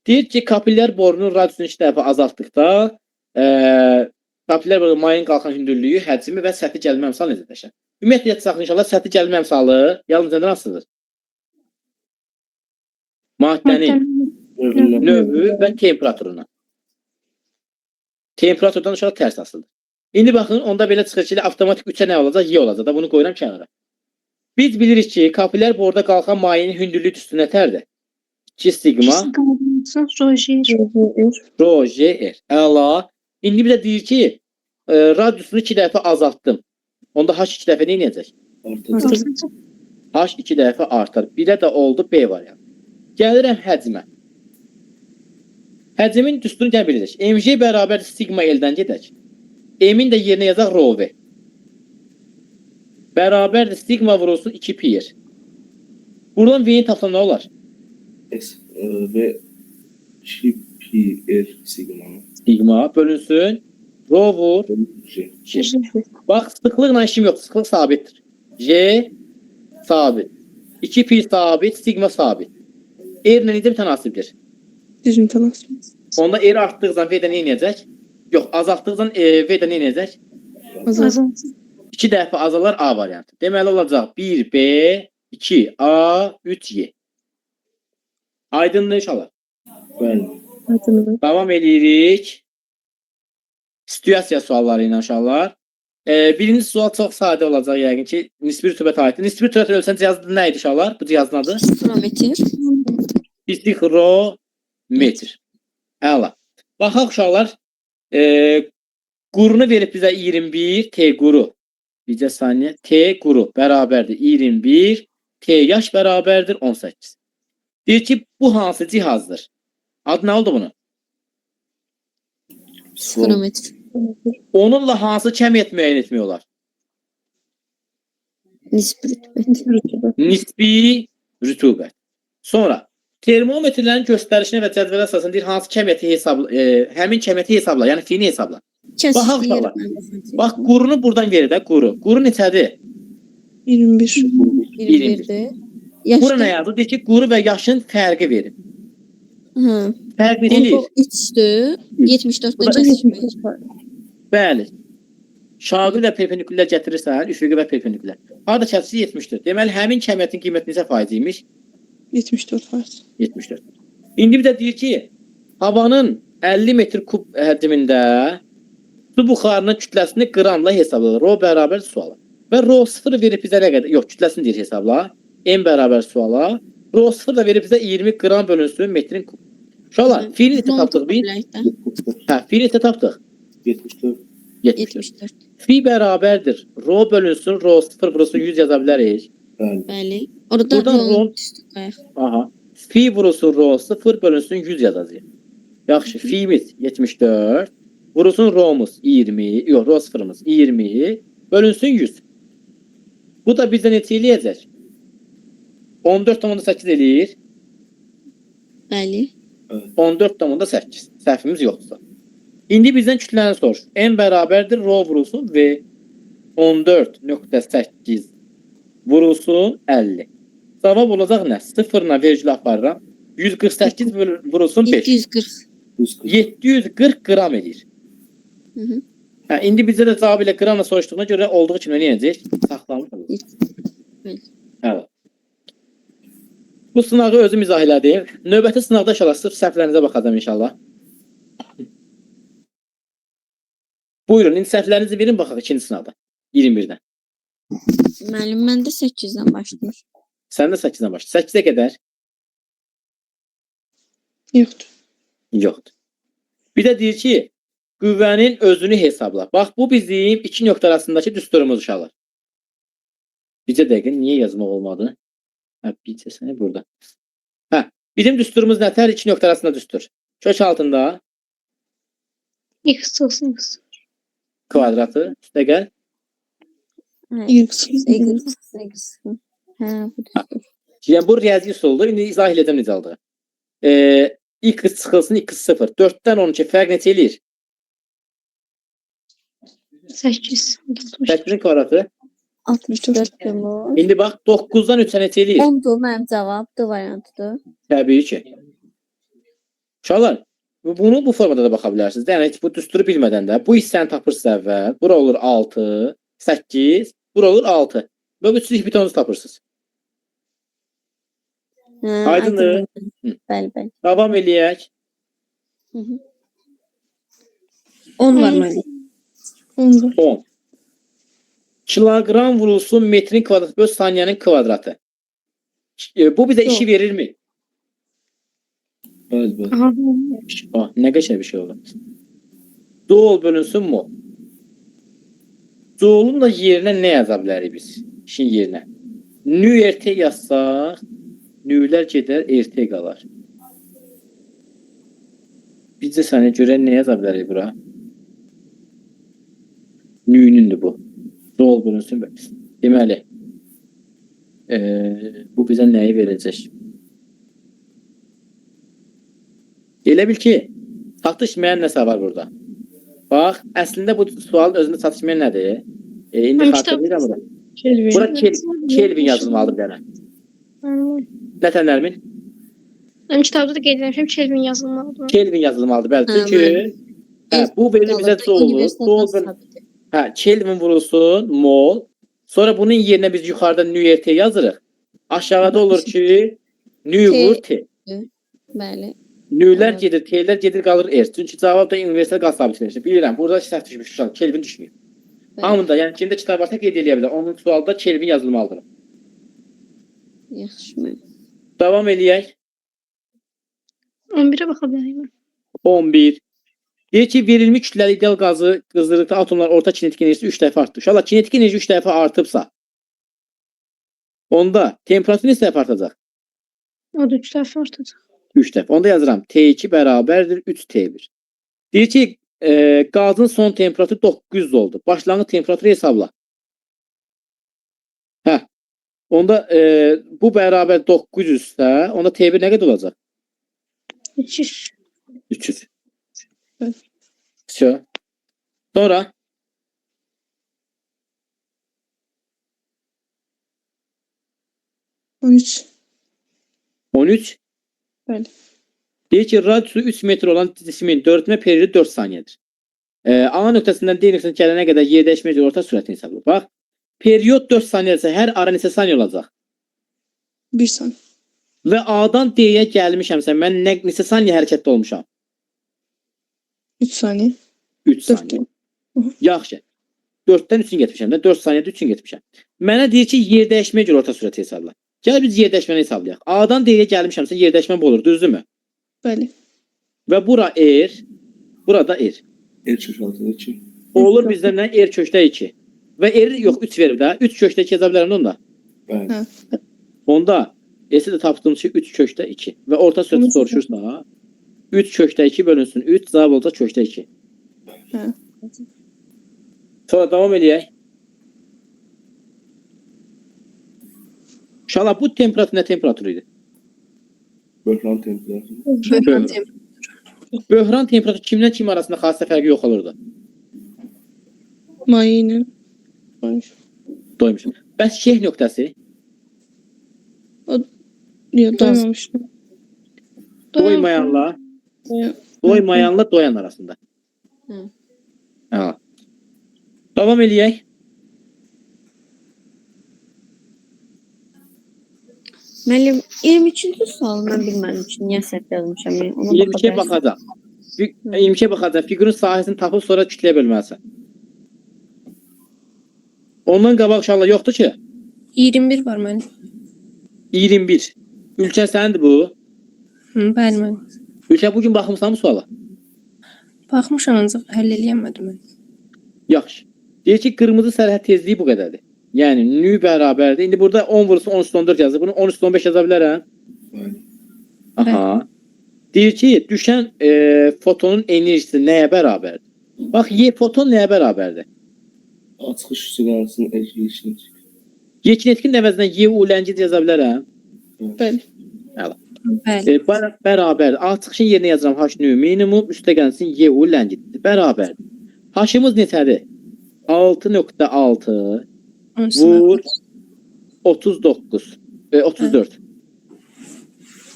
deyir ki, kapillər borunun radiusunu 2 dəfə azaltdıqda kapillər boru mayın qalxan hündürlüyü, həcmi və səthi gəlmə əmsalı necə dəyişər? Ümumiyyətlə yadda saxlayın inşallah səthi gəlmə əmsalı yalnız nədən asılıdır? Maddənin Növündən. növü və temperaturuna. Temperaturdan uşaq tərs asılıdır. İndi baxın, onda belə çıxır ki, avtomatik 3-ə nə olacaq? Y olacaq da bunu qoyuram kənara. Biz bilirik ki, kapillər borda qalxan mayenin hündürlüyü üstü nətərdir? 2 sigma Rho G. rho G R. Əla. İndi bir də deyir ki, radiusunu 2 dəfə azaltdım. Onda H 2 dəfə nə edəcək? Artacaq. H 2 dəfə artar. 1-ə də oldu B variantı. Gəlirəm həcmə. Həcmin düsturunu gəl biləcək. MG bərabər sigma L-dən gedək. M-in də yerinə yazaq rho V. Bərabərdir sigma vurulsun 2 pi r. Buradan V-ni tapsam nə olar? S və 2 pi R sigma. Sigma bölünsün. Rho vur G. G. Bax, sıxlıqla işim yoxdur. Sıxlıq sabitdir. G sabit. 2 pi sabit, sigma sabit. R ilə necə mütənasibdir? Düz mütənasib. Onda R artdığı zaman V də nə edəcək? Yox, azaltdıqdan V də nə edəcək? Azal. Azal. 2 dəfə azalar A variantı. Deməli olacaq 1B, 2A, 3Y. Aydındır inşallah. Bəli. Aydındır. Davam edirik. Situasiya sualları ilə inşallah. Birinci sual çox sadə olacaq yəqin ki, nisbi rütubət aiddir. Nisbi rütubət ölçən cihazın adı nə idi uşaqlar? Bu cihazın adı? Psikrometr. Psikrometr. Əla. Baxaq uşaqlar. Qurunu verib bizə 21 T quru. Bircə saniyə. T quru bərabərdir 21. T yaş bərabərdir 18. Deyir ki, bu hansı cihazdır? Adı nə oldu bunun? Psikrometr. Onunla hansı kəmiyyət müəyyən etmək olar? Nisbi rütubət. Rütubət. Nisbi rütubət. Sonra termometrlərin göstərişinə və cədvələ əsasən deyir hansı kəmiyyəti hesabla, həmin kəmiyyəti hesabla, yəni fini hesabla. Baxaq uşaqlar. Bax qurunu buradan verir də quru. Quru neçədir? 21. 21-dir. Yaşda. Bura nə yazır? Deyir ki, quru və yaşın fərqi verir. Hə. Fərq necə eləyir? 3-dür. Bu da 74-dən kəsişmir. Bəli. Şaqi və perpendikullər gətirirsən, üfüqi və perpendikulyar. Harda kəsişir 74. Deməli həmin kəmiyyətin qiyməti neçə faiz imiş? 74 faiz. 74. İndi bir də deyir ki, havanın 50 metr kub həcmində su buxarının kütləsini qramla hesabla. Ro bərabər suala. Və ro 0 verib bizə nə qədər? Yox, kütləsini deyir hesabla. M bərabər suala. Ro 0 da verib bizə 20 qram bölünsün metrin kub. Uşaqlar, fili neçə tapdıq biz? Hə, fili neçə tapdıq? 74. 74. 74. Fi bərabərdir. Ro bölünsün, ro 0 vurulsun 100 yaza bilərik. Bəli. Bəli. Orada Buradan ron ron- üstü qoyaq. Aha. Fi vurulsun ro 0 bölünsün 100 yazacağıq. Yaxşı, fi'miz 74, vurulsun ro'muz 20, yox, ro sıfırımız 20, bölünsün 100. Bu da bizə neçə eləyəcək? 14,8 eləyir. Bəli. 14,8. Səhvimiz yoxdursa. İndi bizdən kütləni soruşur. M bərabərdir ro vurulsun V 14,8 vurulsun 50. Cavab olacaq nə? 0-la vergül aparıram. 148 vurulsun 5. 740. 140. 740 qram eləyir. Hı -hı. Hə, indi bizə də cavab ilə qramla soruşduğuna görə olduğu kimi nə edəcək? Saxlamış olacaq. Bəli. Evet. Bu sınağı özüm izah elədim. Növbəti sınaqda inşallah sırf səhvlərinizə baxacağam inşallah. Buyurun, indi səhvlərinizi verin baxaq ikinci sınaqda. 21-də. Müəllim, məndə 8-dən başlayır. Sən də 8-dən başla. 8-ə qədər Yoxdur. yoxdur. Bir də deyir ki, qüvvənin özünü hesabla. Bax, bu bizim iki nöqtə arasındakı düsturumuz uşaqlar. Bircə dəqiqə, niyə yazmaq olmadı? Hə, bircə sənə burada. Hə, bizim düsturumuz nətər? İki nöqtə arasında düstur. Kök altında X olsun X. kvadratı üstə gəl. Hə. Y. Y, X. Hə, bu düzdür. Yəni bu riyazi üsuldur. İndi izah edəcəm necə aldığı. X çıxılsın x 0. 4-dən 12 fərq neçə eləyir? 8. 8-in kvadratı. 64 olur. İndi bax 9-dan 3-ə neçə eləyir? 10-dur mənim cavab, D variantıdır. Təbii ki. Uşaqlar, bunu bu formada da baxa bilərsiniz. Yəni heç bu düsturu bilmədən də bu hissəni tapırsınız əvvəl. Bura olur 6, 8, bura olur 6. Və bu üçlük bitonunuzu tapırsınız. Hə, Aydındır. aydındır. Bəli, bəli. Davam eləyək. Hı -hı. 10 var müəllim. 10 var. 10. Kiloqram vurulsun metrin kvadratı böl saniyənin kvadratı. Bu bizə işi verirmi? Bəli, bəli. Aha. Oh, nə qəşəng bir şey oldu. Joule bölünsün mol. Joule-un da yerinə nə yaza bilərik biz? İşin yerinə. Nü RT yazsaq, nülər gedər, RT qalar. Bizcə sənə görə nə yaza bilərik bura? Nüyünündür bu. Joule bölünsün. Deməli, bu bizə nəyi verəcək? Elə bil ki, çatışmayan nəsə var burada. Bax, əslində bu sualın özündə çatışmayan nədir? İndi Mən xatırlayıram bura. Kelvin. Bura Kelvin yazılmalıdır bir dənə. Nətər Nərmin? Mənim kitabda da qeyd etmişəm Kelvin yazılmalıdır. Kelvin yazılmalıdır, bəli. Hə, Çünki Hə, bu verir bizə joule. Joule. Hə, Kelvin vurulsun mol. Sonra bunun yerinə biz yuxarıda nü RT yazırıq. Aşağıda olur ki, nü vur T. Bəli. Nülər gedir, T-lər gedir, qalır R. Çünki cavab da universal qaz sabitləşir. Bilirəm, burada səhv düşmüş, uşaq, Kelvin düşməyib. Bəli. Hamında, yəni kimdə kitab varsa qeyd eləyə bilər. Onun sualda Kelvin yazılmalıdır. Yaxşı müəllim. Davam eləyək. 11-ə baxa bilərik. 11. Deyir ki, verilmiş kütləli ideal qazı qızdırdıqda atomlar orta kinetik enerjisi 3 dəfə artdı. Uşaqlar, kinetik enerji 3 dəfə artıbsa, onda temperatur neçə dəfə artacaq? O da 3 dəfə artacaq. 3 dəfə. Onda yazıram. T2 bərabərdir 3T1. Deyir ki, qazın son temperaturu 900 oldu. Başlanğıc temperaturu hesabla. Hə. Onda bu bərabər 900 isə, onda T1 nə qədər olacaq? 300. 300. Evet. Vso. Sonra 13. 13. Bəli. Deyir ki, radiusu 3 metr olan cismin dörtmə periodu 4 saniyədir. A nöqtəsindən D nöqtəsinə gələnə qədər yer dəyişmə üçün orta sürətini hesabla. Bax, period 4 saniyədirsə, hər ara neçə saniyə olacaq? 1 saniyə. Və A-dan D-yə gəlmişəmsə, mən neçə saniyə hərəkətdə olmuşam? 3 saniyə. 3 4 saniyə. Yaxşı. 4-dən 3-ünü getmişəm də, 4 saniyədə 3-ünü getmişəm. Mənə deyir ki, yer dəyişməyə görə orta sürəti hesabla. Gəl biz yer dəyişməni hesablayaq. A-dan D-yə gəlmişəmsə, yer dəyişmə bu olur, düzdürmü? Bəli. Və bura R, burada R. R kök altında 2. Olur bizdə nə? R kökdə 2. Və R yox 3 verib də. 3 kökdə 2 yaza bilərəm də onda. Bəli. Hə. Onda S-i də tapdım ki 3 kökdə 2. Və orta sürəti Onu soruşursa 3 kökdə 2 bölünsün 3 cavab olacaq kökdə 2. Hə. Sonra davam eləyək. İnşallah bu temperatur nə temperaturu idi? Böhran temperaturu. Böhran. Böhran temperaturu kimlə kim arasında xasə fərqi yox olurdu? Maye ilə. Doymuş. Doymuş. Bəs şeyh nöqtəsi? Yox, doymamışdım. Doymayanla Doya- Doymayanla doyan arasında. Hı. Ha. Davam eləyək. Müəllim 23-cü sualı mən bilmədim üçün niyə səhv yazmışam. Yəni, ona 22-yə baxa bilərsən. baxacaq. 22-yə baxacaq. Fiqurun sahəsini tapıb sonra kütləyə bölməlisən. Ondan qabaq uşaqlar yoxdur ki. 21 var mənim. 21. Ülkə sənindir bu. Hı, bəli mənim. Ülkə bu gün baxmısan bu suala? Baxmışam ancaq həll eləyəmədim mən. Yaxşı. Deyir ki, qırmızı sərhəd tezliyi bu qədərdir. Yəni nü bərabərdir. İndi burada 10 vurulsun 13.14 yazır. Bunu 13.15 yaza bilərəm. Bəli. Aha. Deyir ki, düşən fotonun enerjisi nəyə bərabərdir? Bax, Y foton nəyə bərabərdir? Açıq üstəgəlsin enerjisini. Y kinetikin əvəzinə Y U ləngic yaza bilərəm. Bəli. Bəli. Bərabərdir. A çıxışın yerinə yazıram H nü minimum, üstə gəlsin Y U ləngic. Bərabərdir. H-ımız neçədir? 6.6 vur 39. 34.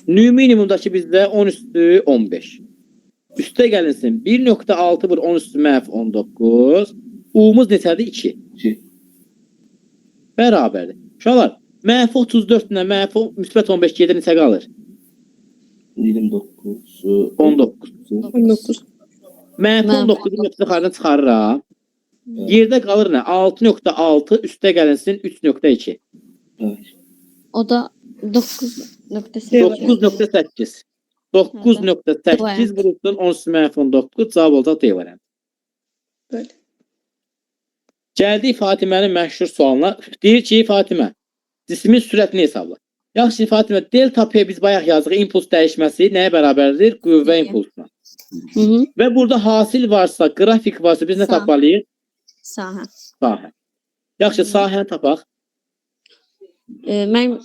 Nü minimumdakı bizdə 10 üstü 15. Üstə gəlinsin 1.6 vur 10 üstü məhv 19. U-muz neçədir? 2. 2. Bərabərdir. Uşaqlar, məhv 34 ilə məhv müsbət 15 gedir neçə qalır? 29. 19. 19. Məhv Məhv 19-u yuxarıdan çıxarıram. Yerdə qalır nə? 6.6 üstə gəlinsin 3.2. Bəli. O da 9.8. 9.8. 9.8 vurulsun 10 məhv 19 cavab olacaq D variantı. Bəli. Gəldik Fatimənin məşhur sualına. Deyir ki, Fatimə, cismin sürətini hesabla. Yaxşı Fatimə, delta P biz bayaq yazdıq, impuls dəyişməsi nəyə bərabərdir? Qüvvə impulsuna. Hı -hı. Və burada hasil varsa, qrafik varsa biz nə Sahə. tapmalıyıq? Sahə. Sahə. Yaxşı, sahəni tapaq. Mənim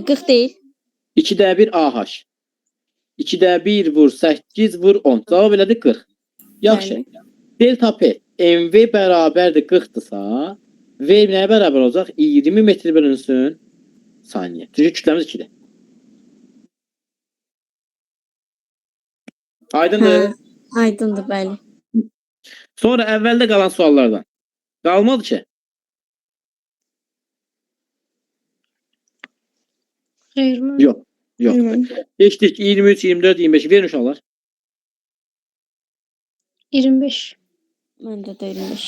40 deyil. 2-də 1 AH. 2-də 1 vur 8 vur 10. Cavab elədi 40. Yaxşı. Bəli. Delta P MV bərabərdir 40-dırsa, V nəyə bərabər olacaq? 20 metr bölünsün saniyə. Çünki kütləmiz 2-dir. Aydındır? Hə, aydındır, bəli. Sonra əvvəldə qalan suallardan. Qalmadı ki. Xeyr, müəllim. Yox. Yox. Bilmirəm. Keçdik 23, 24, 25. Verin uşaqlar. 25. Məndə də 25.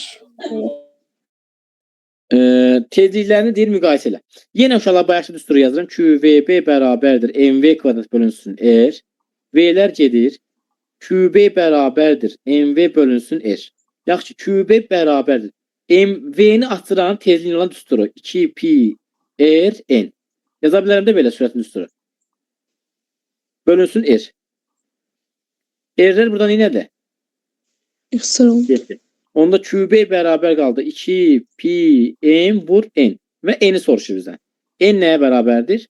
Tezliklərini deyir müqayisə elə. Yenə uşaqlar bayaqki düsturu yazıram. QVB bərabərdir MV kvadrat bölünsün R. V-lər gedir. QB bərabərdir MV bölünsün R. Yaxşı, QB bərabərdir. MV-ni açıram tezliyin olan düsturu. 2 pi R N. Yaza bilərəm də belə sürətin düsturu. Bölünsün R. R-lər buradan nədir? İxtisar oldu. Getdi. Onda QB bərabər qaldı. 2 pi m vur n. Və n'i soruşur bizdən. N nəyə bərabərdir?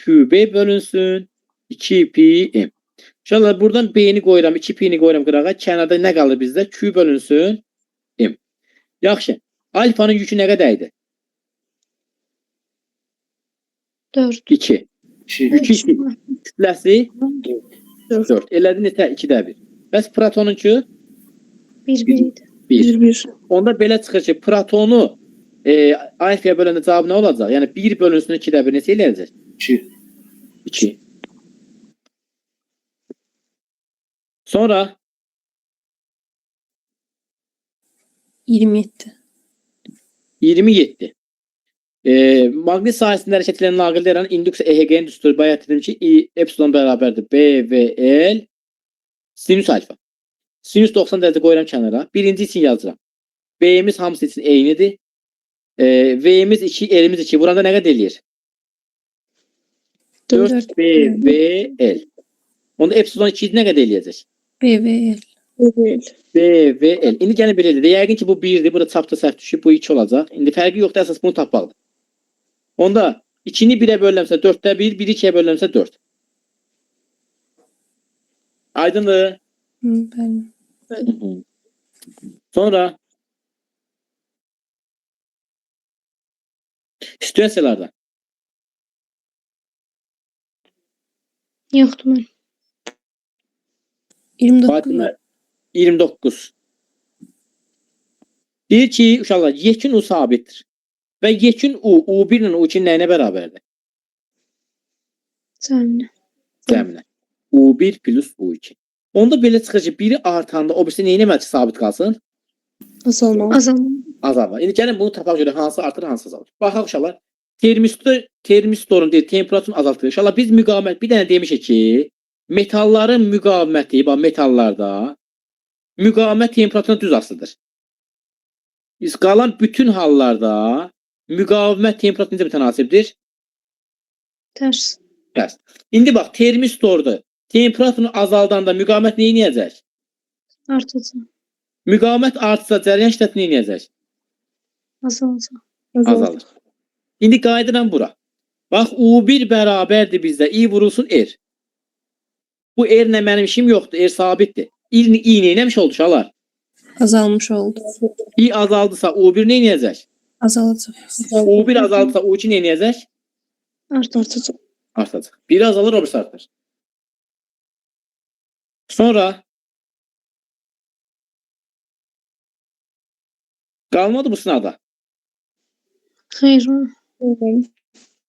QB bölünsün 2 pi m. İnşallah buradan B-ni qoyuram, 2 pi-ni qoyuram qırağa. Kənarda nə qalır bizdə? Q bölünsün m. Yaxşı. Alfanın yükü nə qədər idi? 4. 2. 2. Yükü 2. Kütləsi 4. 4. Elədi neçə? 2-də 1. Bəs protonunki 1 1 idi. 1. 1 1. Onda belə çıxır ki, protonu alfaya böləndə cavab nə olacaq? Yəni 1 bölünsün 2-də 1 neçə eləyəcək? 2. 2. Sonra 27. 27. Maqnit sahəsində hərəkət edən naqildə yaranan induksiya EHG-nin düsturu bayaq dedim ki, I epsilon bərabərdir B V L sinüs alfa. Sinüs 90 dərəcə qoyuram kənara. Birinci üçün yazıram. B-imiz hamısı üçün eynidir. V-imiz 2, L-imiz 2. Vuranda nə qədər eləyir? 4. 4 B V L. Onda epsilon 2 nə qədər eləyəcək? BVL. Değil. B, V, L. İndi gəlin belə eləyək. Yəqin ki, bu 1-dir. Burada çapda səhv düşüb. Bu 2 olacaq. İndi fərqi yoxdur. Əsas bunu tapmalıdır. Onda 2-ni 1-ə bölürəmsə 4-də 1, 1-i 2-yə bölürəmsə 4. Aydındır? Bəli. Sonra situasiyalardan. Yoxdur müəllim. 29. Fatimə 29. Deyir ki, uşaqlar, yekun U sabitdir. Və yekun U, U1 ilə U2 nəyinə bərabərdir? Cəminə. Cəminə. U1 plus U2. Onda belə çıxır ki, biri artanda o birisi nə etməli ki, sabit qalsın? Azalmalı. Azalma. Azalma. İndi gəlin bunu tapaq görə hansı artır, hansı azalır. Baxaq uşaqlar. Termistorun deyir, temperaturunu azaltır. Uşaqlar biz müqavimət bir dənə demişik ki, metalların müqaviməti, bax metallarda müqavimət temperaturuna düz asılıdır. Biz qalan bütün hallarda müqavimət temperaturuna necə mütənasibdir? Tərs. Tərs. İndi bax termistordur. Temperaturunu azaldanda müqavimət nə edəcək? Artacaq. Müqavimət artsa cəryan şiddəti nə edəcək? Azalacaq. Azalır. İndi qayıdıram bura. Bax U1 bərabərdir bizdə. I vurulsun R. Bu R ilə mənim işim yoxdur. R sabitdir. I, I nə eləmiş oldu uşaqlar? Azalmış oldu. I azaldısa U1 nə edəcək? Azalacaq. U1 azaldısa U2 nə edəcək? Artacaq. Artacaq. Artacaq. Biri azalır, o birisi artar. Sonra qalmadı bu sınavda. Xeyr müəllim. Bəli.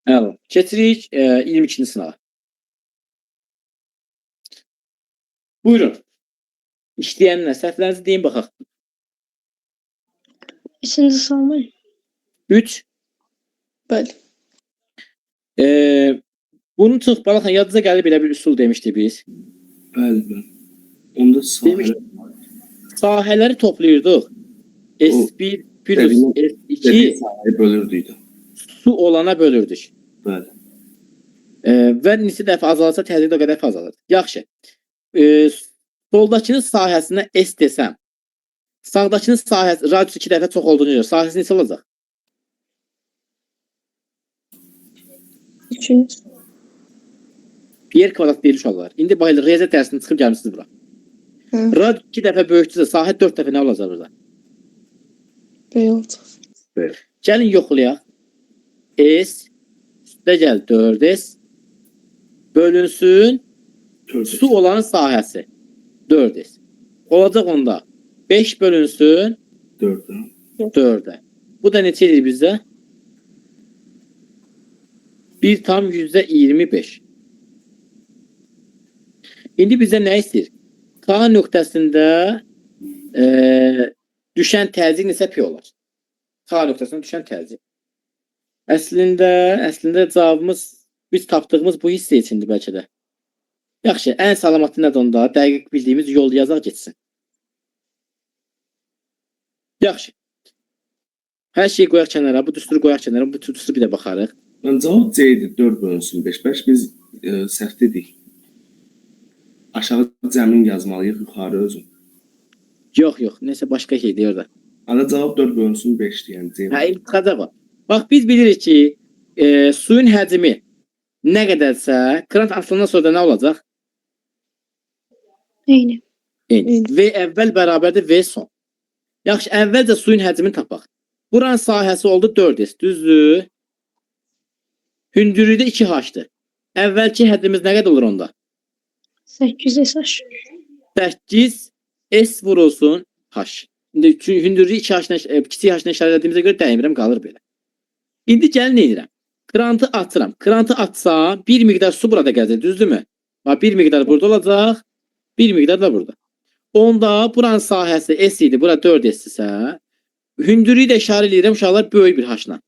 Əla. Keçirik 22-ci sınava. Buyurun. İşləyənlər səhvlərinizi deyin baxaq. İkinci sual müəllim. 3. Bəli. Bunun çox balaxan yadınıza gəlir belə bir üsul demişdik biz. Bəli, bəli. Onda Demiş- sahə Sahələri toplayırdıq. S1 plus Dediyi- S2 dediyi sahəyi bölürdük də. su olana bölürdük. Bəli. Və neçə dəfə azalsa təzyiq də o qədər dəfə azalır. Yaxşı. Soldakının sahəsinə S desəm, sağdakının sahəsi radiusu 2 dəfə çox olduğuna görə sahəsi neçə olacaq? 2. Yer kvadrat deyil uşaqlar. İndi bax elə riyaziyyat dərsindən çıxıb gəlmisiniz bura. Hə. Radius 2 dəfə böyükdürsə sahə 4 dəfə nə olacaq burada? B olacaq. Gəlin yoxlayaq. S üstə gəl 4S bölünsün 4. su olanın sahəsi 4S. Olacaq onda 5 bölünsün 4-ə. 4-ə. Bu da neçə edir bizə? 1,25. İndi bizə nə istəyir? K nöqtəsində düşən təzyiq neçə P olar? K nöqtəsində düşən təzyiq. Əslində cavabımız biz tapdığımız bu hissə içindir bəlkə də. Yaxşı, ən salamatı nədir onda? Dəqiq bildiyimiz yol yazaq getsin. Yaxşı. Hər şeyi qoyaq kənara, bu düsturu qoyaq kənara, bu düsturu bir də baxarıq. Yəni cavab C idi. 4 bölünsün 5. 5 biz səhv dedik. Aşağı cəmin yazmalıyıq, yuxarı özün. Yox, yox, nəsə başqa şeydir orada. Ana cavab 4 bölünsün 5-dir, yəni C. Hə, indi çıxacaq o. Bax, biz bilirik ki, suyun həcmi nə qədərsə, krant açılandan sonra da nə olacaq? Eyni. Eyni. Eyni. V əvvəl bərabərdir V son. Yaxşı, əvvəlcə suyun həcmini tapaq. Buranın sahəsi oldu 4S, düzdür? Hündürlüyü də 2H-dır. Əvvəlki həcmimiz nə qədər olur onda? 8 SH. 8 S vurulsun H. İndi çünki hündürlüyü 2H-la, kiçik H-la işarələdiyimizə görə dəymirəm, qalır belə. İndi gəlin nə edirəm? Krantı açıram. Krantı açsam bir miqdar su burada gələcək, düzdürmü? Bax, bir miqdar burada olacaq, bir miqdar da burada. Onda buranın sahəsi S idi, bura 4S-dirsə, hündürlüyü də işarə eləyirəm uşaqlar böyük bir H-la.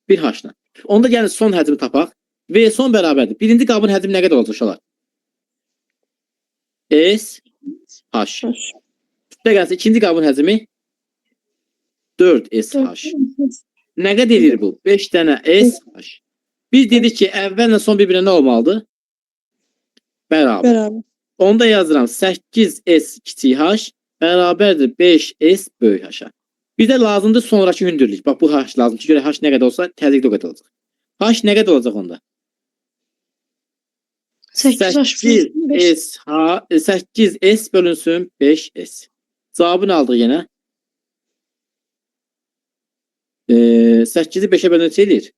Bir H-la. Onda gəlin son həcmi tapaq. V son bərabərdir. Birinci qabın həcmi nə qədər olacaq uşaqlar? S H. H. Üstə gəlsin ikinci qabın həcmi 4 S H. Nə qədər eləyir bu? 5 dənə S H. Biz dedik ki, əvvəllə son bir-birinə nə olmalıdır? Bərabər. Bərabər. Onda yazıram 8 S kiçik H bərabərdir 5 S böyük H-a. Bizə lazımdır sonrakı hündürlük. Bax bu H lazımdır ki, görə H nə qədər olsa təzyiq də o qədər olacaq. H nə qədər olacaq onda? 8 H. 8 S H 8 S bölünsün 5 S. Cavabını aldıq yenə. 8-i 5-ə bölünsə neçə eləyir?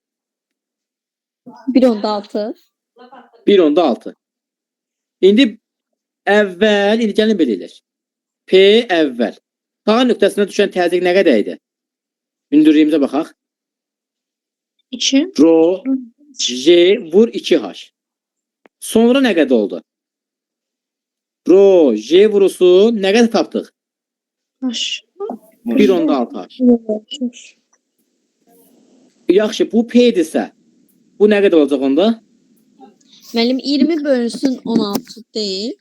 1.6. 1.6. İndi əvvəl, indi gəlin belə eləyək. P əvvəl. K nöqtəsinə düşən təzyiq nə qədər idi? Hündürlüyümüzə baxaq. 2. Rho J vur 2H. Sonra nə qədər oldu? Rho J vurusu nə qədər tapdıq? H. 1.6 H. H. Yaxşı, bu P-dirsə, bu nə qədər olacaq onda? Müəllim 20 bölünsün 16 deyil.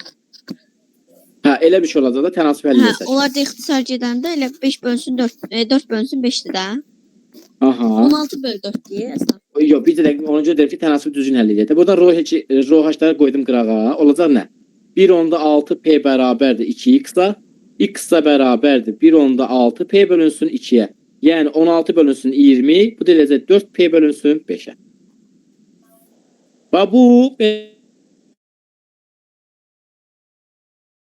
Hə, elə bir şey olacaq da tənasüb həll Hə, etsək. onlar da ixtisar gedəndə elə 5 bölünsün 4, 4 bölünsün 5-dir də. Aha. 16 böl 4 deyə əsas. Yox, bir də ona görə deyirəm ki, tənasüb düzgün həll eləyək. Buradan rho H rho H-ları qoydum qırağa. Olacaq nə? 1.6 P bərabərdir 2x-a. X-a bərabərdir 1.6 P bölünsün 2-yə. Yəni 16 bölünsün 20, bu da eləcək 4 P bölünsün 5-ə. Bax bu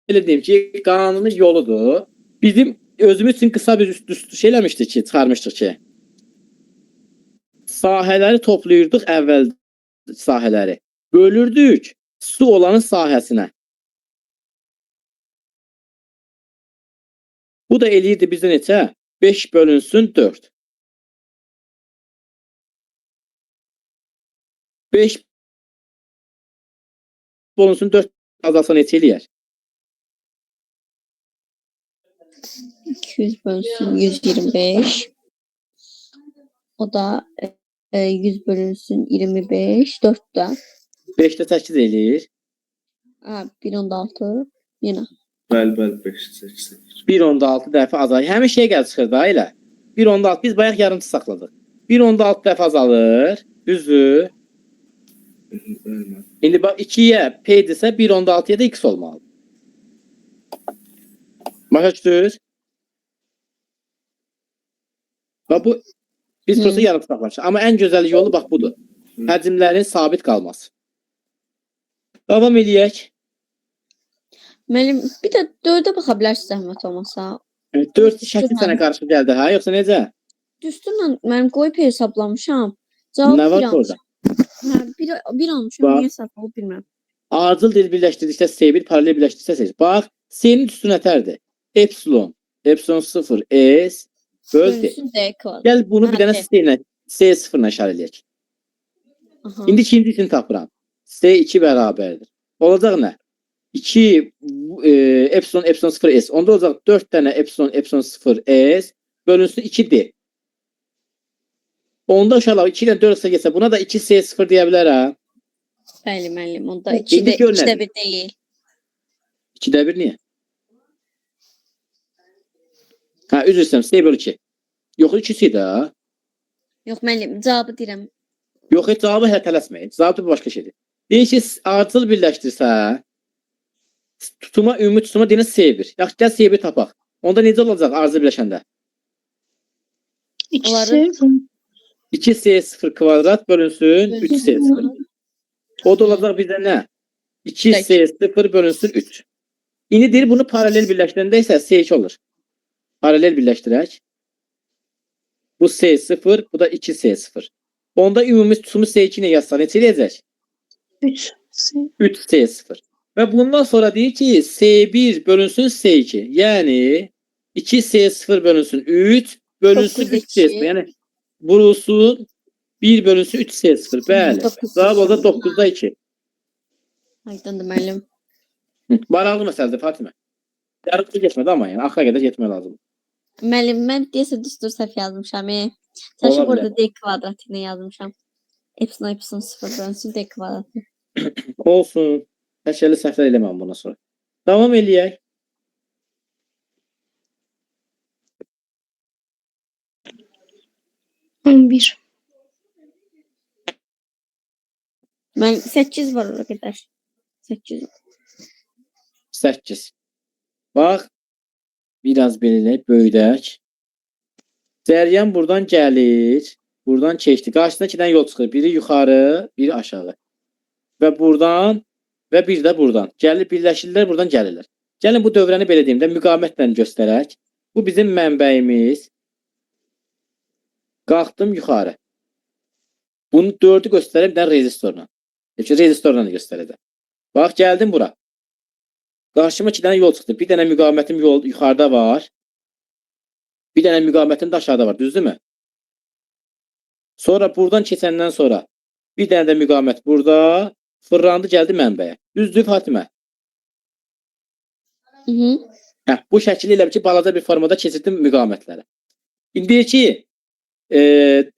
belə deyim ki, qanuni yoludur. Bizim özümüz üçün qısa bir üst şey eləmişdik ki, çıxarmışdıq ki, sahələri toplayırdıq əvvəl sahələri. Bölürdük su olanın sahəsinə. Bu da eləyirdi bizdə neçə? 5 bölünsün 4. 5 bölünsün 4 azalsa neçə eləyər? 200 bölünsün 125. O da 100 bölünsün 25. 4 də. 5-də 8 eləyir. Hə, 1.6 yenə. Bəli, bəli, 5, 8, 8. 1.6 dəfə azalır. Həmin şey gəl çıxır da elə. 1.6 biz bayaq yarımçı saxladıq. 1.6 dəfə azalır. Düzdür? Bəli, bəli. İndi bax 2-yə P desə 1.6-ya da x olmalıdır. Başa düşdünüz? Bax bu biz prosta yarım saxlamışıq. Amma ən gözəl yolu bax budur. Həcmlərin sabit qalması. Davam eləyək. Müəllim, bir də 4-ə baxa bilərsiniz zəhmət olmasa. 4 şəkil sənə qarışıq gəldi ha, yoxsa necə? Düsturla mənim qoyub hesablamışam. Cavab Nə var bir ki orada? almışam. Hə, bir almışam. Bax. Niyə səhv olub bilmirəm. Ardıcıl dil birləşdirdikdə S1, paralel birləşdirdikdə S1. Bax, S-nin üstü nətərdir? Epsilon. Epsilon 0 S böl D. Bölünsün D kvadrat. Gəl bunu bir Hə, dənə D. S ilə S0 ilə işarə eləyək. Aha. İndi ikincisini tapıram. S2 bərabərdir. Olacaq nə? 2 epsilon epsilon 0 S. Onda olacaq 4 dənə epsilon epsilon 0 S bölünsün 2D. Onda uşaqlar 2 ilə 4 arasında getsə buna da 2S0 deyə bilərəm. Bəli müəllim. Onda İndi 2 də gör 2 də nədir? 1 deyil. 2-də 1 niyə? Hə, üzr istəyirəm. S bölü 2. Yox, 2-si də. Yox müəllim, cavabı deyirəm. Yox, heç cavabı hələ tələsməyin. Cavab da başqa şeydir. Deyir ki, ardıcıl birləşdirsə, tutuma, ümumi tutuma deyilən S1. Yaxşı, gəl S1 tapaq. Onda necə olacaq ardıcıl birləşəndə? 2 Onların- S 2S0 kvadrat bölünsün 3S0. O da olacaq bizə nə? 2S0 bölünsün 3. İndi deyir bunu paralel birləşdirəndə isə S2 olur. Paralel birləşdirək. Bu S0, bu da 2S0. Onda ümumi tutumu S2 ilə yazsa neçə eləyəcək? 3 S 3S0. Və bundan sonra deyir ki, S1 bölünsün S2. Yəni 2S0 bölünsün 3 bölünsün 9'da 3S0. 2. Yəni vurulsun 1 bölünsün 3S0. Bəli. 9'da Cavab olacaq 2. 9-da 2. Aydındır müəllim. Hı, Maraqlı məsələdir Fatimə. Yarıqlı getmədi amma yəni axıra qədər getmək lazımdır. Müəllim, mən deyəsə düstur səhv yazmışam. Ola Səhv bilər. burada D kvadratı ilə yazmışam. Epsilon epsilon 0 bölünsün D kvadratı. Olsun. Təkərli səhvlər eləməm bundan sonra. Davam eləyək. 11. Mən 8 var ora qədər. 8. 8. Bax, biraz belə eləyək, böyüdək. Cəryan buradan gəlir, buradan keçdi. Qarşısına iki dənə yol çıxır. Biri yuxarı, biri aşağı. Və buradan və bir də buradan. Gəlir, birləşirlər, buradan gəlirlər. Gəlin bu dövrəni belə deyim də, müqavimətlə göstərək. Bu bizim mənbəyimiz. Qalxdım yuxarı. Bunu 4-ü göstərəm bir dənə rezistorla. Ki, rezistorla da göstərəcəm. Bax, gəldim bura. Qarşıma iki dənə yol çıxdı. Bir dənə müqavimətim yol yuxarıda var. Bir dənə müqavimətim də aşağıda var. Düzdürmü? Sonra buradan keçəndən sonra bir dənə də müqavimət burada fırlandı, gəldi mənbəyə. Düzdür Fatimə? Hı -hı. Hə, bu şəkili elə bil ki, balaca bir formada keçirdim müqavimətləri. İndi deyir ki,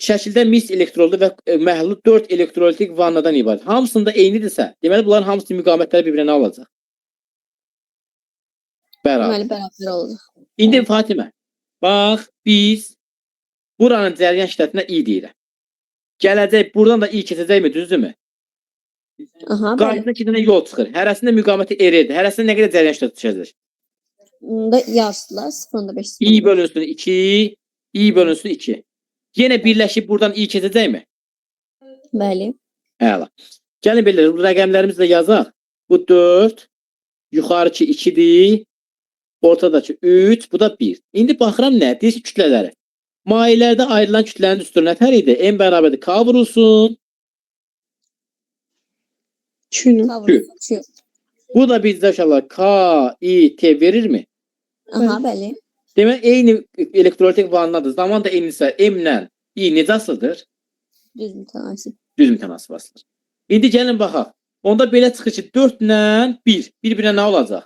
şəkildə mis elektroldu və məhlul 4 elektrolitik vannadan ibarət. Hamısında eynidirsə, deməli bunların hamısının müqavimətləri bir-birinə nə olacaq? Bərabər. Deməli bərabər olacaq. İndi Fatimə, bax biz buranın cəryan şiddətinə I deyirəm. Gələcək buradan da I keçəcəkmi, düzdürmü? Aha, bəli. Qarşısına iki dənə yol çıxır. Hərəsində müqaviməti R-dir. Hərəsində nə qədər cəryan şiddəti düşəcək? Bunda yarısılar 0.5. I bölünsün 2, I bölünsün 2. Yenə birləşib buradan I keçəcəkmi? Bəli. Əla. Gəlin belə bu rəqəmlərimizi də yazaq. Bu 4, yuxarıki 2-dir, ortadakı 3, bu da 1. İndi baxıram nə? Deyir ki, kütlələri. Mayelərdə ayrılan kütlənin düsturu nətər idi? M bərabərdir K vurulsun. Q-nün. K vurulsun Q. Bu da bizdə uşaqlar K, I, T verirmi? Aha, bəli. Demək, eyni elektrolitik vannadır. Zaman da eynisə M ilə I necə asılıdır? Düz mütənasib. Düz mütənasib asılır. İndi gəlin baxaq. Onda belə çıxır ki, 4 ilə 1 bir-birinə nə olacaq?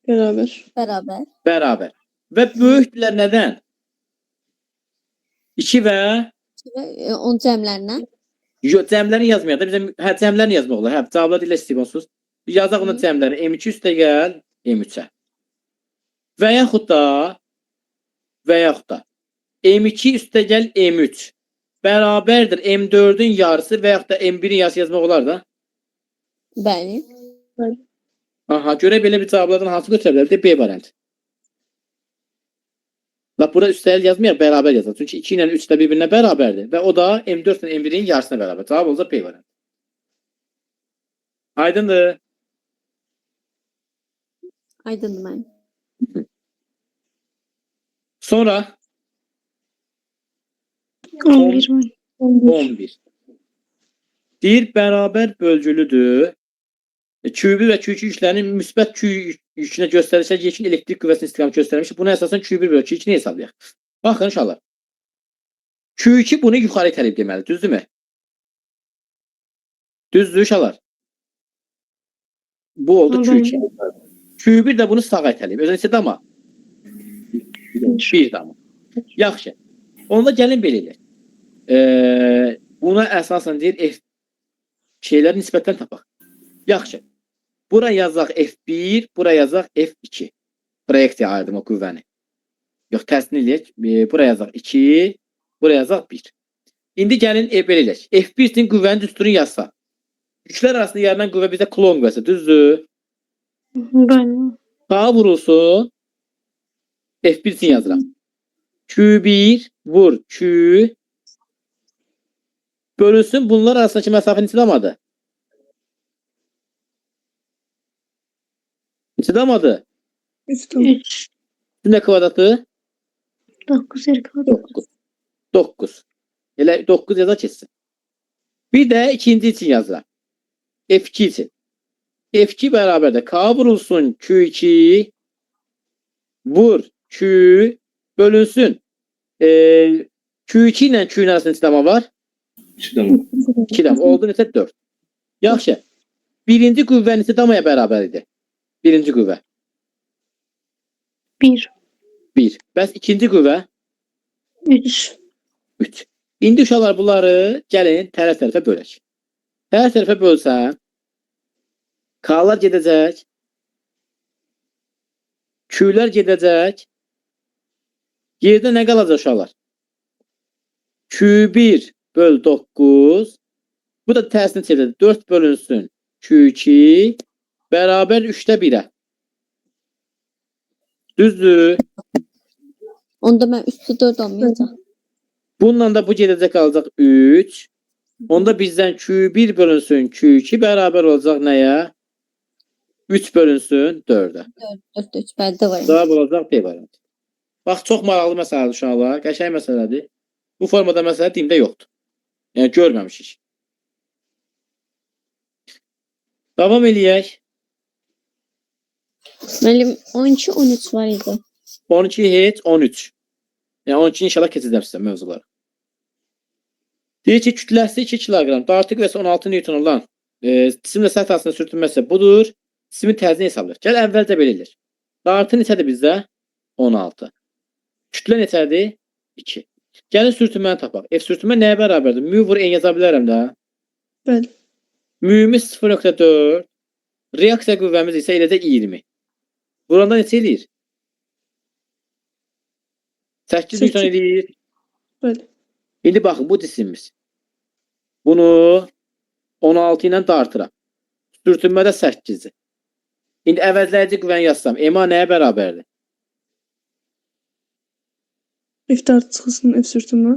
Bərabər. Bərabər. Bərabər. Və böyükdürlər nədən? 2 və Və onun cəmlərinə. yox, cəmlərini yazmayaq da bizə hə cəmlərini yazmaq olar. Hə, cavablar ilə istəyib onsuz. Yazaq ona Hı. cəmləri M2 üstə gəl M3-ə. Və yaxud da M2 üstə gəl M3 bərabərdir M4-ün yarısı və yaxud da M1-in yarısı yazmaq olar da. Bəli. Aha, görə belə bir cavablardan hansı götürə bilər? Bir də B variantı. Lap bura üstəlik yazmayaq, bərabər yazaq. Çünki 2 ilə 3 də bir-birinə bərabərdir və o da M4 ilə M1-in yarısına bərabər. Cavab olacaq B variantı. Aydındır. Aydındır mənim. Sonra 11 mi? 11. Deyir, bərabər bölgülüdür. Q1 və Q2 yüklərinin müsbət Q Yükünə göstərişə yekin elektrik qüvvəsinin istiqaməti göstərmiş. Buna əsasən Q1 bölü Q2-ni hesablayaq. Baxın uşaqlar. Q2 bunu yuxarı itələyib deməli, düzdürmü? Düzdür uşaqlar. Bu oldu Q2. Q1 də bunu sağa itələyib. Özü neçə dama? 1 dama. Yaxşı. Onda gəlin belə eləyək. Buna əsasən deyir F şeyləri nisbətdən tapaq. Yaxşı. Bura yazaq F1, bura yazaq F2. Proyeksiya ayırdım o qüvvəni. Yox, tərsini eləyək. Bura yazaq 2, bura yazaq 1. İndi gəlin belə eləyək. F1 üçün qüvvənin düsturunu yazsa. Yüklər arasında yaranan qüvvə bizə klon qüvvəsi, düzdür? Bəli. K vurulsun. F1 üçün yazıram. Q1 vur Q bölünsün. Bunlar arasındakı məsafə neçə damadır? Neçə damadır? 3 dama. 3. Nə kvadratı? 9 R kvadrat. 9. 9. Elə 9 yaza keçsin. Bir də ikinci üçün yazıram. F2 üçün. F2 bərabərdir. K vurulsun Q2 vur Q bölünsün. Q2 ilə Q-nin arasında neçə dama var? 2 dama. 2 dama. Oldu neçə? 4. Yaxşı. Birinci qüvvə neçə damaya bərabər idi? Birinci qüvvə. 1. 1. Bəs ikinci qüvvə? 3. 3. İndi uşaqlar bunları gəlin tərəf tərəfə bölək. Tərəf tərəfə bölsəm K-lar gedəcək. Q-lər gedəcək. Yerdə nə qalacaq uşaqlar? Q1 böl 9. Bu da tərsini çevirəcək. 4 bölünsün Q2 bərabər 3-də 1-ə. Düzdür. Onda mən 3-də 4 olmayacaq. Bununla da bu gedəcək qalacaq 3. Onda bizdən Q1 bölünsün Q2 bərabər olacaq nəyə? 3 bölünsün 4-ə. 4-də 3, bəli, D variantı. Cavab olacaq D variantı. Bax, çox maraqlı məsələdir uşaqlar. Qəşəng məsələdir. Bu formada məsələ dimdə yoxdur. Yəni görməmişik. Davam eləyək. Müəllim 12, 13 var idi. 12 heç 13. Yəni 12 inşallah keçəcəm sizə mövzuları. Deyir ki, kütləsi 2 kiloqram, dartı qüvvəsi 16 Newton olan cisimlə səth arasında sürtünməsi budur. Cismin təzini hesablayır. Gəl əvvəlcə belə eləyək. Dartı neçədir bizdə? 16. Kütlə neçədir? 2. Gəlin sürtünməni tapaq. F sürtünmə nəyə bərabərdir? Mü vur N yaza bilərəm də. Bəli. Mü'miz 0.4. Reaksiya qüvvəmiz isə eləcə 20. Vuranda neçə eləyir? 8 Newton 8. eləyir. Bəli. İndi baxın bu cisimimiz. Bunu 16 ilə dartıram. Sürtünmədə 8-dir. İndi əvəzləyici qüvvəni yazsam, MA nəyə bərabərdir? F dartı çıxılsın F sürtünmə.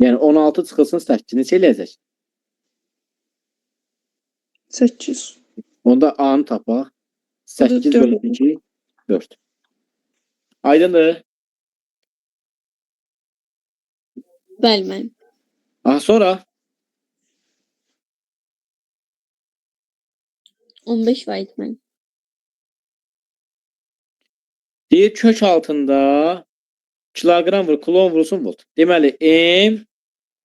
Yəni 16 çıxılsın 8 neçə eləyəcək? 8. Onda A-nı tapaq. 8 Dörd. bölü 2 4. Aydındır. Bəli, müəllim. Aha, sonra 15 var idi müəllim. deyir kök altında kiloqram vur, kulon vurulsun volt. Deməli M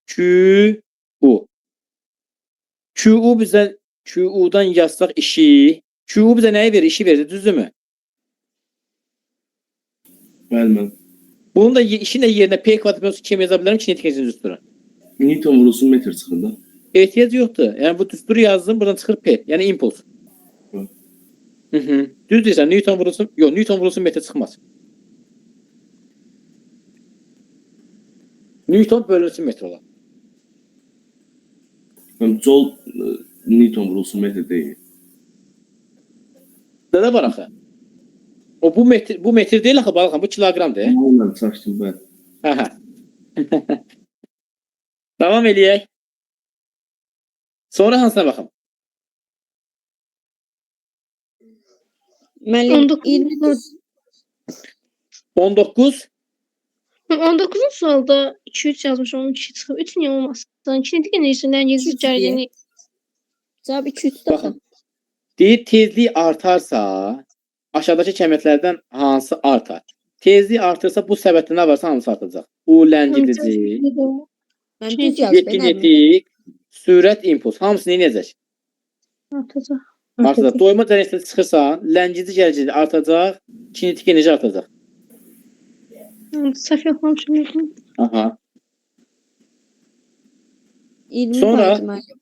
Q U. Q U bizə Q U-dan yazsaq işi, Q U bizə nəyi verir? İşi verir, düzdürmü? Bəli müəllim. Bunun da işin də yerinə P kvadrat bölüsü kim yaza bilərəm? Kinetik enerji düsturu. Newton vurulsun metr çıxır da. Ehtiyac yoxdur. Yəni bu düsturu yazdım, buradan çıxır P, yəni impuls. Hı. Hı -hı. Düz deyirsən, Newton vurulsun, yox, Newton vurulsun metr çıxmaz. Newton bölünsün metr olar. Həm Joule Newton vurulsun metr deyil. Nə də var axı? O bu metr bu metr deyil axı balam, bu kiloqramdır. Aynen çaşdım bəli. Hə hə. Davam eləyək. Sonra hansına baxım? Müəllim 19. 29. 19 19-cu sualda 2 3 yazmışam, 12 çıxıb. 3 niyə olmasın? Kinetik enerjisindən gizli Üç deyə. cərgəni Cavab 2 3 Baxın. Deyir tezlik artarsa, Aşağıdakı kəmiyyətlərdən hansı artar? Tezlik artırsa bu səbətdə nə varsa hamısı artacaq. U ləngidici, Mən düz yazdım. kinetik, sürət, impuls. Hamısı nə edəcək? Artacaq. Artacaq. Doyma dərəcəsinə çıxırsan, ləngidici gələcək artacaq, kinetik enerji artacaq. Səhv yoxlamışam. Yoxum. Aha. 20 Sonra- vardı müəllim.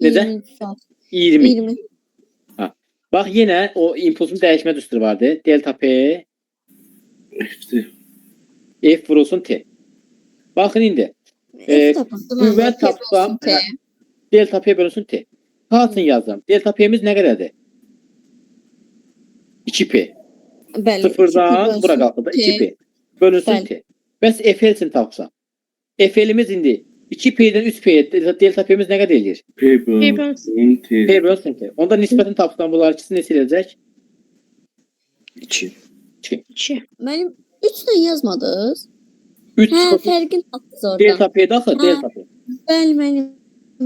Necə? 20 sual. 20. 20. Bax yenə o impulsun dəyişmə düsturu vardı. Delta P F-dir. F vurulsun T. Baxın indi. F tapıldı. Qüvvə tapsam, T. Delta P bölünsün T. Qalsın yazıram. Delta P-miz nə qədərdir? 2P. Bəli. Sıfırdan bura qalxdı da T. 2P. Bölünsün Bəli. T. Bəs FL üçün tapsam. FL-imiz indi 2P-dən 3P-yə delta P-miz nə qədər eləyir? P P bölünsün T. P bölünsün T. Onda nisbətini tapsam bunlar ikisi neçə eləyəcək? 2. 2. Müəllim 3 ilə yazmadınız. 3 Hə, çıxır. fərqini tapdınız orada. Delta P daxil, Hə. delta P. Bəli, müəllim.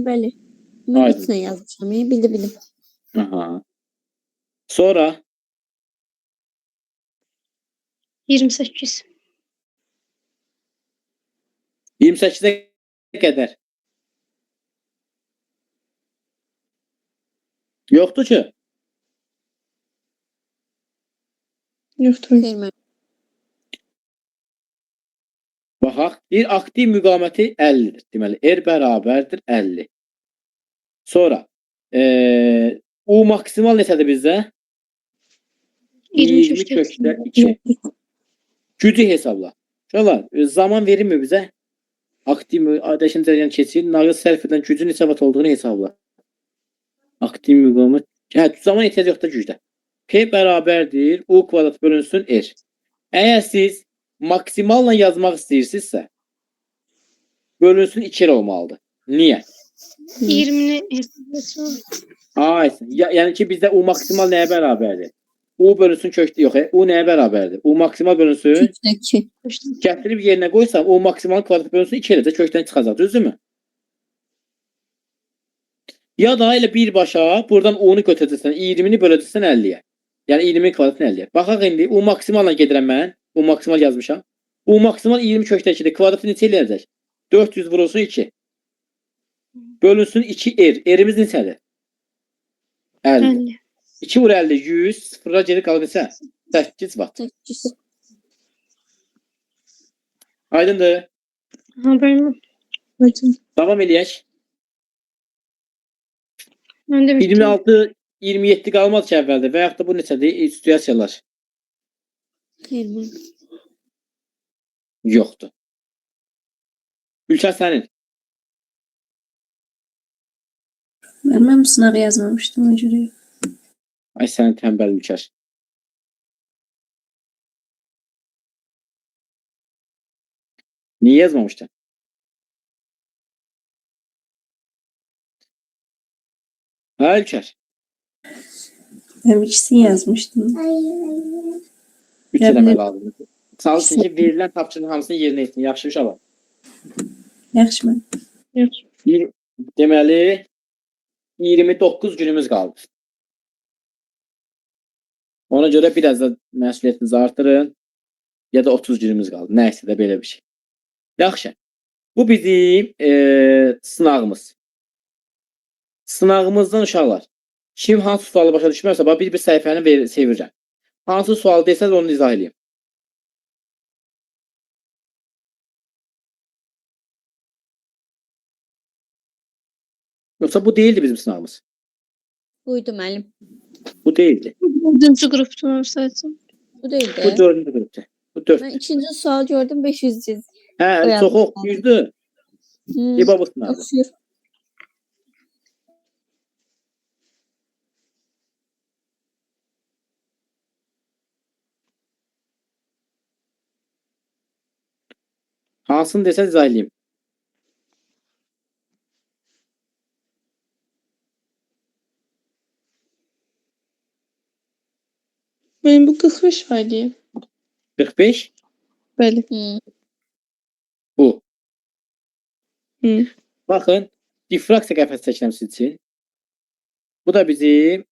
Bəli. Mən Aydın. 3 ilə yazmışam. Bildim, bildim. Aha. Sonra 28. 28-ə qədər. Yoxdur ki. Yoxdur. Xeyr müəllim. Baxaq, bir aktiv müqaviməti 50-dir. Deməli, R bərabərdir 50. Sonra U maksimal neçədir bizdə? 20 kökdə 2. Gücü hesabla. Uşaqlar, zaman verilmir bizə. Aktiv dəyişən cərəyan keçir. Nağıl sərf edən gücün neçə vat olduğunu hesabla. Aktiv müqavimət. Hə, zaman ehtiyac yoxdur gücdə. P bərabərdir U kvadrat bölünsün R. Əgər siz maksimalla yazmaq istəyirsinizsə, bölünsün 2 R olmalıdır. Niyə? 20-ni hesablasın. Ay, ya, yəni ki bizdə U maksimal nəyə bərabərdir? U bölünsün kökdə yox, U nəyə bərabərdir? U maksimal bölünsün Kökdə 2. Gətirib yerinə qoysam, o maksimal kvadrat bölünsün 2 eləcə kökdən çıxacaq, düzdürmü? Ya da elə birbaşa buradan 10-u götürəcəksən, 20-ni böləcəksən 50-yə. Yəni 20-nin kvadratını 50-yə. Baxaq indi U maksimalla gedirəm mən. U maksimal yazmışam. U maksimal 20 kökdə 2-dir. Kvadratı neçə eləyəcək? 400 vurulsun 2. Bölünsün 2 R. R-imiz neçədir? 50. 50. 2 vur 50 100. Sıfıra geri qalır neçə? 8 watt. 8. Aydındır. Ha, bəli. Aydın. Davam eləyək. Mən də bitdim. 26 27 qalmaz ki əvvəldə və yaxud da bu neçədir? Situasiyalar Xeyr müəllim. yoxdur. Ülkər sənin. Mən, mən bu sınağı yazmamışdım ona görə. yox. Ay sənin tənbəl Ülkər. Niyə yazmamışdın? Hə Ülkər. Mən ikisini yazmışdım. 3 Ya eləmək bilir- lazımdır. Çalışın ki, verilən tapşırığın hamısını yerinə yetirin. Yaxşı uşaqlar. Yaxşı mən. Yaxşı. Bir, deməli 29 günümüz qaldı. Ona görə biraz da məsuliyyətinizi artırın ya da 30 günümüz qaldı. Nəysə də belə bir şey. Yaxşı. Bu bizim sınağımız. Sınağımızdan uşaqlar. Kim hansı sualı başa düşmərsə, bax bir-bir səhifəni çevirirəm. Hansı sualı desəz onu izah eləyim. Yoxsa bu deyildi bizim sınağımız. Buydu müəllim. Bu deyildi. Dördüncü qrupdur mənim sayıcım. Bu deyildi. Bu dördüncü qrupdur. Bu dörd. Mən ikinci sual gördüm 500 cız. Hə, O çox yazdım. oxuyurdu. İba bu sınavda. Oxşuyur. Hansını desən izah eləyim. Mənim bu 45 fayda. 45 Bəli. Bu. Hı. Baxın, difraksiya qəfəsi çəkirəm siz üçün. Bu da bizim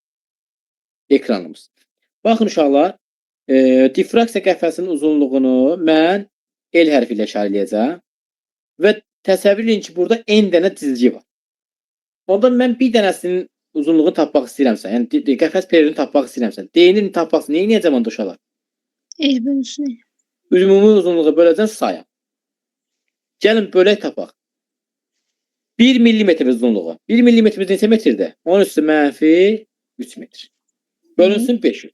ekranımız. Baxın uşaqlar, difraksiya qəfəsinin uzunluğunu mən L hərfi ilə işarə eləyəcəm və təsəvvür edin ki, burada N dənə cizgi var. Onda mən bir dənəsinin uzunluğunu tapmaq istəyirəmsə, yəni qəfəs periodunu tapmaq istəyirəmsə, D-ni tapmaq istəyirəm, nə edəcəm onda uşaqlar? L bölünsün. Ümumi uzunluğu böləcəm saya. Gəlin bölək tapaq. 1 millimetr uzunluğu. 1 millimetrimiz neçə metrdir? 10 üstü mənfi 3 metr. Bölünsün 500.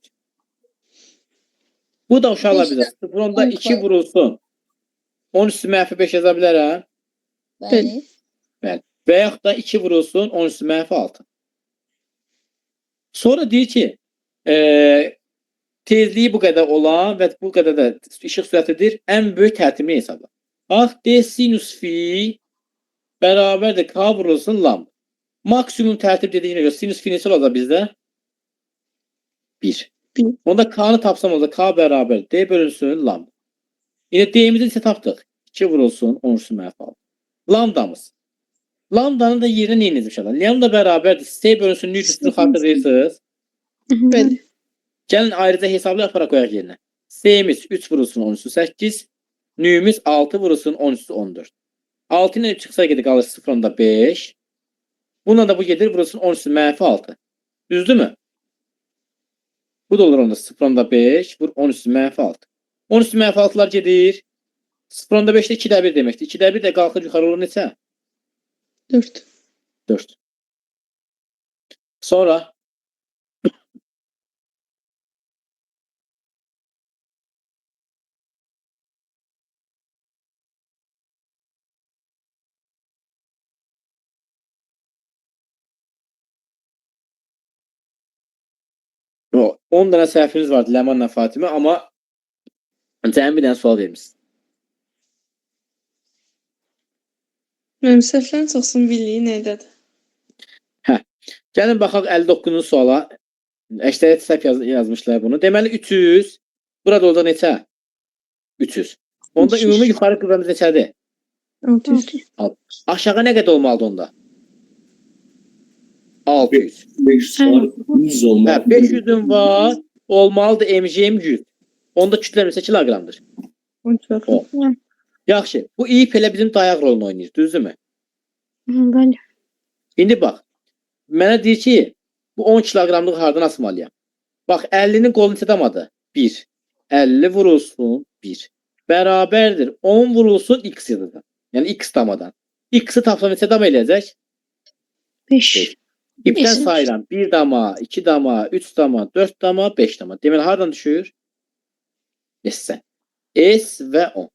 Bu da uşaqlar bizə 0.2 vurulsun. 10 üstü mənfi 5 yaza bilərəm. Bəli. Və yaxud da 2 vurulsun 10 üstü mənfi 6. Sonra deyir ki, tezliyi bu qədər olan və bu qədər də işıq sürətidir. Ən böyük tərtibini hesabla. Bax, D sinus fi bərabərdir K vurulsun lambda. Maksimum tərtib dediyinə görə sinus fi neçə olacaq bizdə? 1. Bir. Onda K-nı tapsam olacaq K bərabər D bölünsün lambda. İndi D-mizi neçə tapdıq? 2 vurulsun 10 üstü mənfi 6. Lambdamız. Lambdanın da yerinə nə edəcəm uşaqlar? Lambda bərabərdir C bölünsün nü cüstünü xatırlayırsınız. Bəli. Gəlin ayrıca hesablayaq aparaq qoyaq yerinə. C-miz 3 vurulsun 10 üstü 8, nü-miz 6 vurulsun 10 üstü 14. 6 ilə 3 çıxsa gedir qalır 0.5. Bununla da bu gedir vurulsun 10 üstü mənfi 6. Düzdürmü? Bu da olur onda 0.5 vur 10 üstü mənfi 6. 10 üstü mənfi 6'lar gedir. 0.5 də 2-də 1 deməkdir. 2-də 1 də qalxır yuxarı olur neçə? 4. 4. Sonra O 10 dənə səhviniz vardı Ləmanla Fatimə, amma cəmi bir dənə sual vermişsiniz. Mənim səhvlərin çoxsunu bildiyi nədədir? Gəlin baxaq 59-cu suala. Əksəriyyət səhv yazmışlar bunu. Deməli 300. Burada olacaq neçə? 300. Onda 300. ümumi yuxarı qüvvəmiz neçədir? 600. Aşağı nə qədər olmalıdır onda? 600. 500 var, 100 olmalı. Hə, 500-ün var, olmalıdır MGM 100. Onda kütlə neçə kiloqramdır? 10 kiloqram. Yaxşı, bu ip elə bizim dayaq rolunu oynayır, düzdürmü? Bəli. İndi bax, mənə deyir ki, bu 10 kiloqramlıq hardan asmalıyam? Bax, 50-nin qolu neçə damadır? 1. 50 vurulsun 1. Bərabərdir 10 vurulsun x yıldızdan. Yəni x damadan. X-i tapsam neçə dama eləyəcək? 5. İpdən Beş. sayıram. 1 dama, 2 dama, 3 dama, 4 dama, 5 dama. Deməli hardan düşür? S. S və 10.